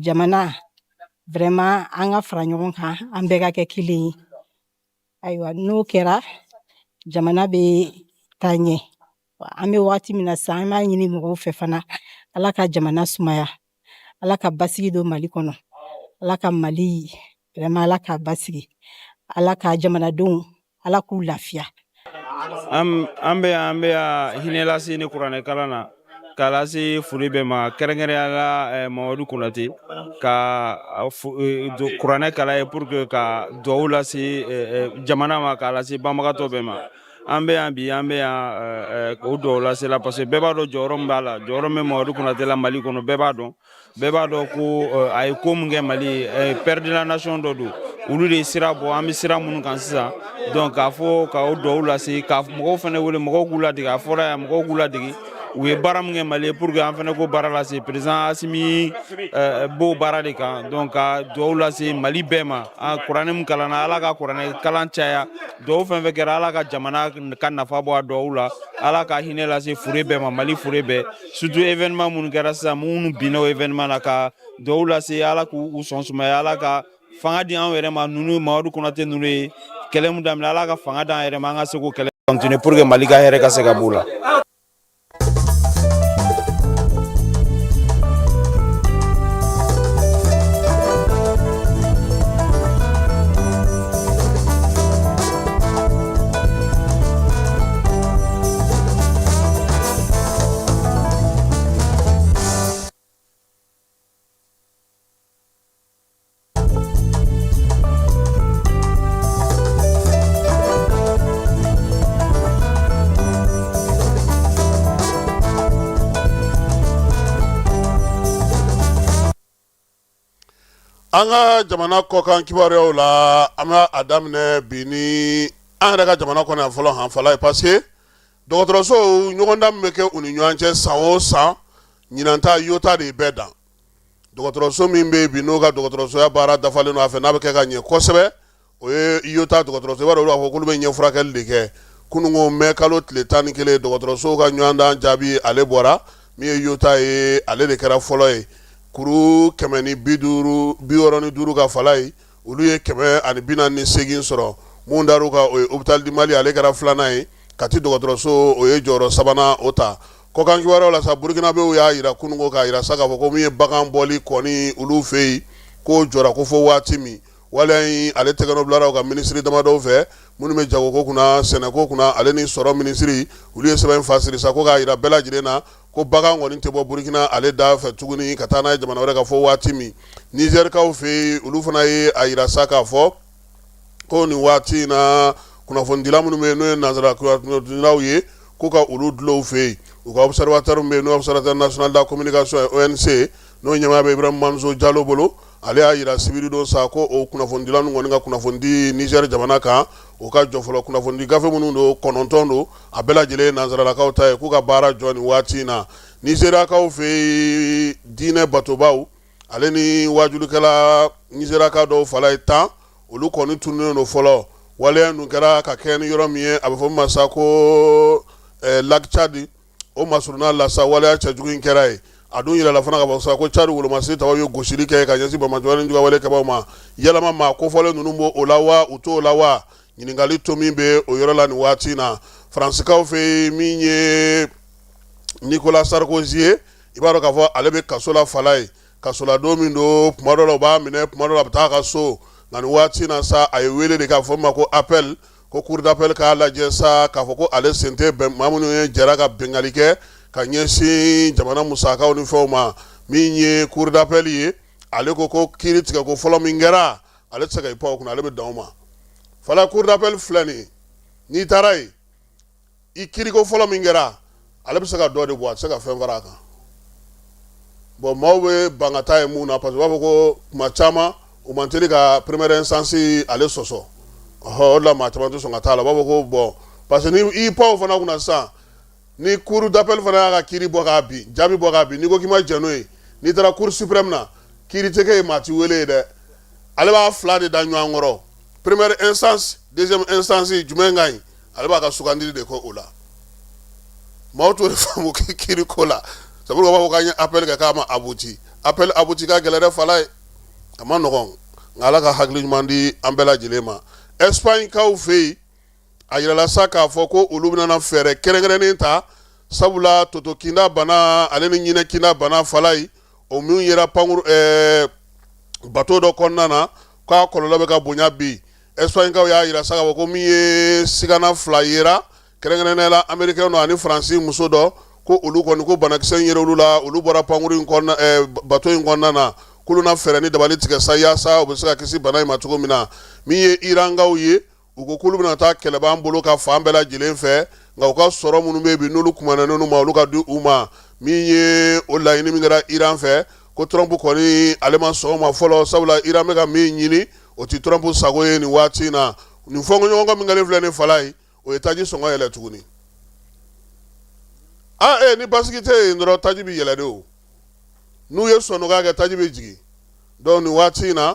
jamana, vraiment, an ka fara ɲɔgɔn kan, an bɛɛ ka kɛ kelen ye. Ayiwa, n'o kɛra, jamana bɛ taa ɲɛ. An bɛ wagati min na sisan, an b'a ɲini mɔgɔw fɛ fana, Ala ka jamana sumaya, Ala ka basigi don Mali kɔnɔ, Ala ka Mali, vraiment, Ala k'a basigi, Ala ka jamanadenw, Ala k'u lafiya. An bɛ yan, an bɛ yan hinɛ lase ni kuranɛ kalan na k'a lase foli bɛɛ ma, kɛrɛnkɛrɛnnenya la Mamadu Konate ka kuranɛ kalan ye pour que ka duwawu lase jamana ma, k'a lase banbagatɔ bɛɛ ma. An bɛ yan bi, an bɛ yan k'o duwawu lase la, parce que bɛɛ b'a dɔn jɔyɔrɔ min b'a la, jɔyɔrɔ min bɛ Mamadu Konate la Mali kɔnɔ. Bɛɛ b'a dɔn, bɛɛ b'a dɔn ko a ye ko min kɛ Mali ye. Père de la nation dɔ don, olu de ye sira bɔ an bɛ sira minnu kan sisan. Donc k'a fɔ ka o duwawu lase, ka mɔgɔw fana wele, mɔgɔw k'u ladege. A fɔra yan, mɔgɔw k'u ladege, u ye baara min kɛ Mali ye, pour que an fana k'o baara lase. Président Asimi b'o baara de kan. Donc ka duwawu lase Mali bɛɛ ma. An kuranɛ min kalanna, Ala ka kuranɛ kalan caya. Duwawu fɛn fɛn kɛra, Ala ka jamana ka nafa bɔ a duwawu la. Ala ka hinɛ lase fure bɛɛ ma, Mali fure bɛɛ, surtout événement minnu kɛra sisan, minnu binna o événement na, ka duwawu lase, Ala k'u sɔn sumaya, Ala ka fanga di anw yɛrɛ ma. Ninnu Mamadu Konate ninnu ye kɛlɛ mun daminɛ, Ala ka fanga d'an yɛrɛ ma, an ka se k'o kɛlɛ continuer pour que Mali ka hɛrɛ ka se ka b'o la. An ka jamana kɔkan kibaruyaw la, an bɛ a daminɛ bi ni an yɛrɛ ka jamana kɔnɔ yan fɔlɔ hanfala ye, parce que dɔgɔtɔrɔsow ɲɔgɔndan min bɛ kɛ u ni ɲɔgɔn cɛ san o san, ɲinan ta IOTA de ye bɛɛ dan. Dɔgɔtɔrɔso min bɛ yen bi, n'o ka dɔgɔtɔrɔsoya baara dafalen don a fɛ, n'a bɛ kɛ ka ɲɛ kosɛbɛ, o ye IOTA dɔgɔtɔrɔso. I b'a dɔn, olu b'a fɔ k'olu bɛ ɲɛ furakɛli de kɛ. Kununko mɛ kalo tile 11, dɔgɔtɔrɔsow ka ɲɔgɔndan jaabi ale bɔra. Min ye IOTA ye, ale de kɛra fɔlɔ ye, kuru 165 ka fala ye, olu ye 148 sɔrɔ. Mun dar'u kan, o ye Hôpital du Mali, ale kɛra filanan ye. Kati dɔgɔtɔrɔso, o ye jɔyɔrɔ sabanan o ta. Kɔkan kibaruyaw la sa, Burukinabew y'a jira kununko, k'a jira sa k'a fɔ ko min ye bagan bɔli kɔni olu fɛ yen, k'o jɔra ko fo waati min. Waleya in ale tɛgɛnɔ bilara u ka minisiri damadɔw fɛ, minnu bɛ jagoko kunna, sɛnɛko kunna, ale ni sɔrɔ minisiri. Olu ye sɛbɛn fasiri sa ko k'a jira bɛɛ lajɛlen na ko bagan kɔni tɛ bɔ Burukina ale da fɛ tuguni ka taa n'a ye jamana wɛrɛ kan fo waati min. Nizɛrikaw fɛ yen, olu fana ye a jira sa k'a fɔ ko nin waati in na, kunnafonidila minnu bɛ yen, n'o ye nansara kunnafonidilaw ye, ko ka olu dulon u fɛ yen. U ka observateur min bɛ yen, n'o ye observateur national de la communication ye, ONC, n'o ɲɛmaaya bɛ Ibrahim Manso Jalo bolo, ale y'a jira sibiridon sa ko o kunnafonidila ninnu kɔni ka kunnafonidi Nizɛri jamana kan, o ka jɔ fɔlɔ. Kunnafonidi gafe minnu don, 9 don, a bɛɛ lajɛlen ye nansaralakaw ta ye, k'u ka baara jɔ nin waati in na. Nizeriyakaw fɛ yen, diinɛ batobaw ale ni wajulikɛla nizeriyaka dɔw fala ye 10, olu kɔni tununnen don fɔlɔ. Waleya ninnu kɛra ka kɛ ni yɔrɔ min ye, a bɛ fɔ min ma sa ko lac Tchad, o masurunna la sa waleya cɛjugu in kɛra yen. A dun yirala fana ka fɔ sa ko Tchad wolomasiri tabaw ye gosili kɛ ka ɲɛsin banbaanci ni juguya kɛbaaw ma. Yalama maa kofɔlen ninnu b'o o la wa, u t'o la wa? Ɲininkali to min bɛ o yɔrɔ la nin waati in na, Faransikaw fɛ yen, min ye Nicolas Sarkozy ye, i b'a dɔn k'a fɔ ale bɛ kaso la Falaye. Kasoladon min don, tuma dɔ la u b'a minɛ, tuma dɔ la a bɛ taa a ka so. Nka nin waati in na sa, a ye wele de k'a fɔ ma ko appel, ko cour d'appel k'a lajɛ sa k'a fɔ ko ale sen tɛ bɛn maa minnu ye jɛra ka binkanni kɛ ka ɲɛsin jamana musakaw ni fɛnw ma. Min ye cour d'appel ye, ale ko ko kiiri tigɛ ko fɔlɔ min kɛra, ale tɛ se ka i pan o kunna, ale bɛ dan o ma. Fala, cour d'appel filɛ nin ye, n'i taara yen, i kiiriko fɔlɔ min kɛra, ale bɛ se ka dɔ de bɔ, a tɛ se ka fɛn fara a kan. Bon, maaw bɛ ban ka taa yen mun na? Parce que u b'a fɔ ko tuma caman u man teli ka première instance ale sɔsɔ. Ɔhɔ, o de la maa caman tɛ sɔn ka taa la. U b'a fɔ ko bon, parce que ni i pan o fana kunna sisan, ni cour d'appel fana y'a ka kiiri bɔ k'a bin, jaabi bɔ k'a bin, n'i ko k'i ma jɛn n'o ye, n'i taara cour suprême na, kiiri tɛ kɛ yen, maa t'i wele yen dɛ. Ale b'a fila de da ɲɔgɔn kɔrɔ, première instance, deuxième instance, jumɛn ka ɲi, ale b'a ka sugandili de kɛ o la. Maaw t'o de faamu kiiri ko la. Sabu u b'a fɔ k'an ye appel kɛ k'a ma abouti. Appel abouti ka gɛlɛn dɛ Falaye, a ma nɔgɔn, nka Ala ka hakili ɲuman di an bɛɛ lajɛlen ma. Espagne kaw fɛ yen, a yirala sa k'a fɔ ko olu bɛna fɛɛrɛ kɛrɛnkɛrɛnnen ta, sabula toto kinda bana ale ni ɲinɛ kinda bana Falaye, o min yera pankuru bato dɔ kɔnɔna na, k'a kɔlɔlɔ bɛ ka bonya bi. Espagnekaw y'a yira sa k'a fɔ ko min ye sigana fila yera, kɛrɛnkɛrɛnnenya la américain dɔ ani faransi muso dɔ, ko olu kɔni ko banakisɛ in yera olu la, olu bɔra pankuru in kɔnɔna bato in kɔnɔna na, k'olu na fɛɛrɛ ni dabali tigɛ sa yaasa u bɛ se ka kisi bana in ma cogo min na. Min ye Irankaw ye, u ko k'olu bɛna taa kɛlɛ b'an bolo ka fan bɛɛ lajɛlen fɛ, nka u ka sɔrɔ minnu bɛ yen bi, n'olu kumanen ma, olu ka di u ma. Min ye o laɲini min kɛra Iran fɛ, ko Trump kɔni ale ma sɔn o ma fɔlɔ, sabula Iran bɛ ka min ɲini, o tɛ Trump sago ye nin waati in na. Nin fɔnkɔɲɔgɔnkɔ min kɛlen filɛ nin Falaye, o ye taji sɔngɔ yɛlɛ tuguni. Aa, ni basigi tɛ yen dɔrɔn, taji bɛ yɛlɛ de. O n'u ye sɔnnɔgɔya kɛ, taji bɛ jigin. Donc nin waati in na,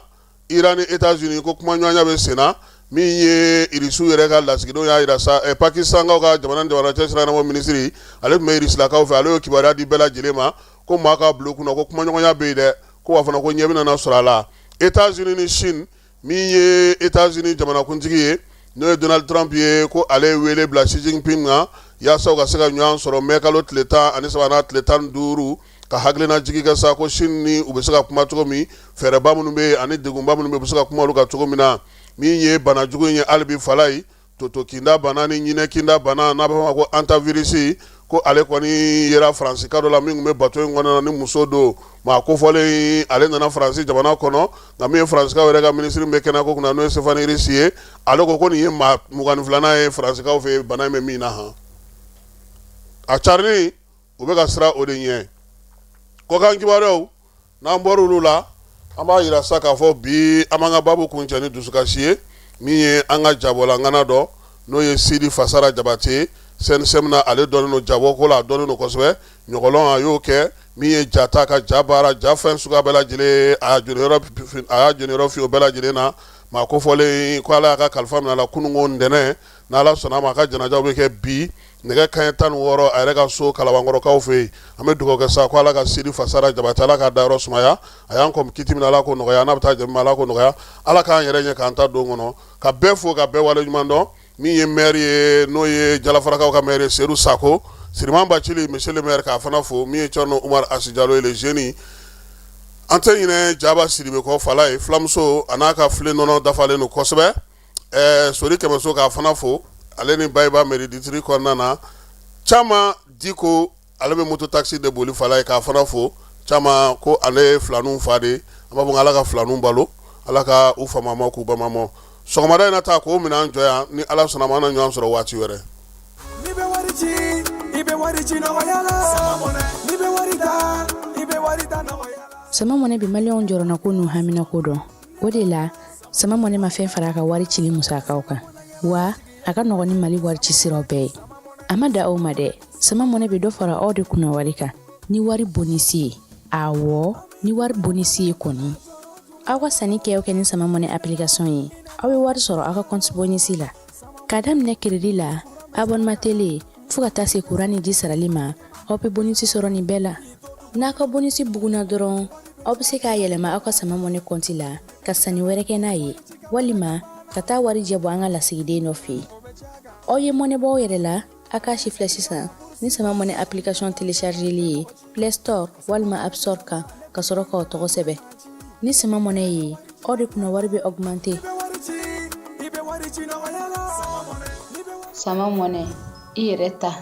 Iran ni États-Unis ko kumaɲɔgɔnya bɛ sen na. Min ye Irisiw yɛrɛ ka lasigidenw y'a jira sa, Pakistankaw ka jamana ni jamana cɛ sira ɲɛnabɔ minisiri, ale tun bɛ Irisilakaw fɛ, ale y'o kibaruya di bɛɛ lajɛlen ma ko maa k'a bila u kunna ko kumaɲɔgɔnya bɛ yen dɛ, ko wa fana ko ɲɛ bɛna sɔrɔ a la. États-Unis ni Chine, min ye États-Unis jamanakuntigi ye, n'o ye Donald Trump ye, ko ale ye wele bila Xi Jinping ma yaasa u ka se ka ɲɔgɔn sɔrɔ mɛ kalo tile 13 n'a tile 15, ka hakilina jigi kɛ sa ko Chine ni u bɛ se ka kuma cogo min, fɛɛrɛba minnu bɛ yen ani degunba minnu bɛ yen, u bɛ se ka kuma olu kan cogo min na. Min ye bana jugu in ye hali bi Falaye, toto kinda bana ni ɲinɛ kinda bana, n'a b'a fɔ ma ko hantavirus, ko ale kɔni yera Faransika dɔ la min tun bɛ bato in kɔnɔna na, ni muso don. Maa kofɔlen, ale nana Faransi jamana kɔnɔ, nka min ye Faransikaw yɛrɛ ka minisiri min bɛ kɛnɛyako kunna, n'o ye Stéphane Rist ye, ale ko ko nin ye maa 22nan ye Faransikaw fɛ bana in bɛ min na han. A carinni, u bɛ ka siran o de ɲɛ. Kɔkan kibaruyaw, n'an bɔra olu la, an b'a yira sa k'a fɔ bi an b'an ka baabu kuncɛ ni dusukasi ye. Min ye an ka jabɔla ŋana dɔ, n'o ye Sidi Fasara Jabate, CNSM na, ale dɔnnen don jabɔko la, a dɔnnen don kosɛbɛ. Ɲɔgɔlɔn, a y'o kɛ. Min ye ja ta ka ja baara, ja fɛn suguya bɛɛ lajɛlen, a y'a jɔniyɔrɔ fi o bɛɛ lajɛlen na. Maa kofɔlen ko Ala y'a ka kalifa minɛ a la kununko ntɛnɛn. N'Ala sɔnna a ma, a ka janajaw bɛ kɛ bi nɛgɛ kanɲɛ 16 a yɛrɛ ka so Kalabankɔrɔkaw fɛ yen. An bɛ dugawu kɛ sa ko Ala ka Sidi Fasara Jabate, Ala k'a dayɔrɔ sumaya. A y'an kɔn kiti min na, Ala k'o nɔgɔya. N'a bɛ taa jɛ, Ala k'o nɔgɔya. Ala k'an yɛrɛ ɲɛ k'an ta don kɔnɔ. Ka bɛɛ fo, ka bɛɛ wale ɲuman dɔn. Min ye maire ye, n'o ye Jalafarakaw ka maire ye, Seydou Sako Siriman Bacili, monsieur le maire, k'a fana fo. Min ye Thierno Oumar Asi Jalo ye, le jeune, an tɛ ɲinɛ Jaba Sidibe kɔ Falaye, fulamuso, a n'a ka filen nɔnɔ dafalen don kosɛbɛ. Sori Kɛmɛso, k'a fana fo, ale ni Bayiba mairie district kɔnɔna na. Caman Diko, ale bɛ moto taxi de boli Falaye, k'a fana fo. Caman ko ale ye filaninw fa de. An b'a fɔ ala ka filaninw balo, Ala ka u famama k'u bamama. Sɔgɔmada in na ta k'o minɛn jɔ yan, ni Ala sɔnna a ma, an na ɲɔgɔn sɔrɔ waati wɛrɛ. N'i bɛ wari ci, i bɛ wari ci nɔgɔya la. N'i bɛ wari ta, i bɛ wari ta nɔgɔya la. Sama Money bɛ maliyɛnw jɔrɔnako n'u haminako dɔn. O de la, Sama Money ma fɛn fara a ka wari cili musakaw kan, wa a ka nɔgɔn ni Mali wari ci siraw bɛɛ ye. A ma da aw ma dɛ, Sama Money bɛ dɔ fara aw de kunna wari kan ni wari bonisi ye. Awɔ, ni wari bonisi ye kɔni. Aw ka sanni kɛ o kɛ ni Sama Money application ye, aw bɛ wari sɔrɔ aw ka compte bonus la. K'a daminɛ crédit la, abonnement télé, fo ka taa se kuran ni ji sarali ma, aw bɛ bonus sɔrɔ nin bɛɛ la. N'a ka bonus bugunna dɔrɔn, aw bɛ se k'a yɛlɛma aw ka Sama Money compte la ka sanni wɛrɛ kɛ n'a ye, walima ka taa wari jɛ bɔ an ka lasigiden dɔ fɛ yen. Aw ye mɔnɛ bɔ aw yɛrɛ la. A k'a sifilɛ sisan ni Sama Money application téléchargeli ye Play Store walima App Store kan, ka sɔrɔ k'aw tɔgɔ sɛbɛn. Ni Sama Money ye, aw de kunna wari bɛ augmenter. Sama Money, i yɛrɛ ta.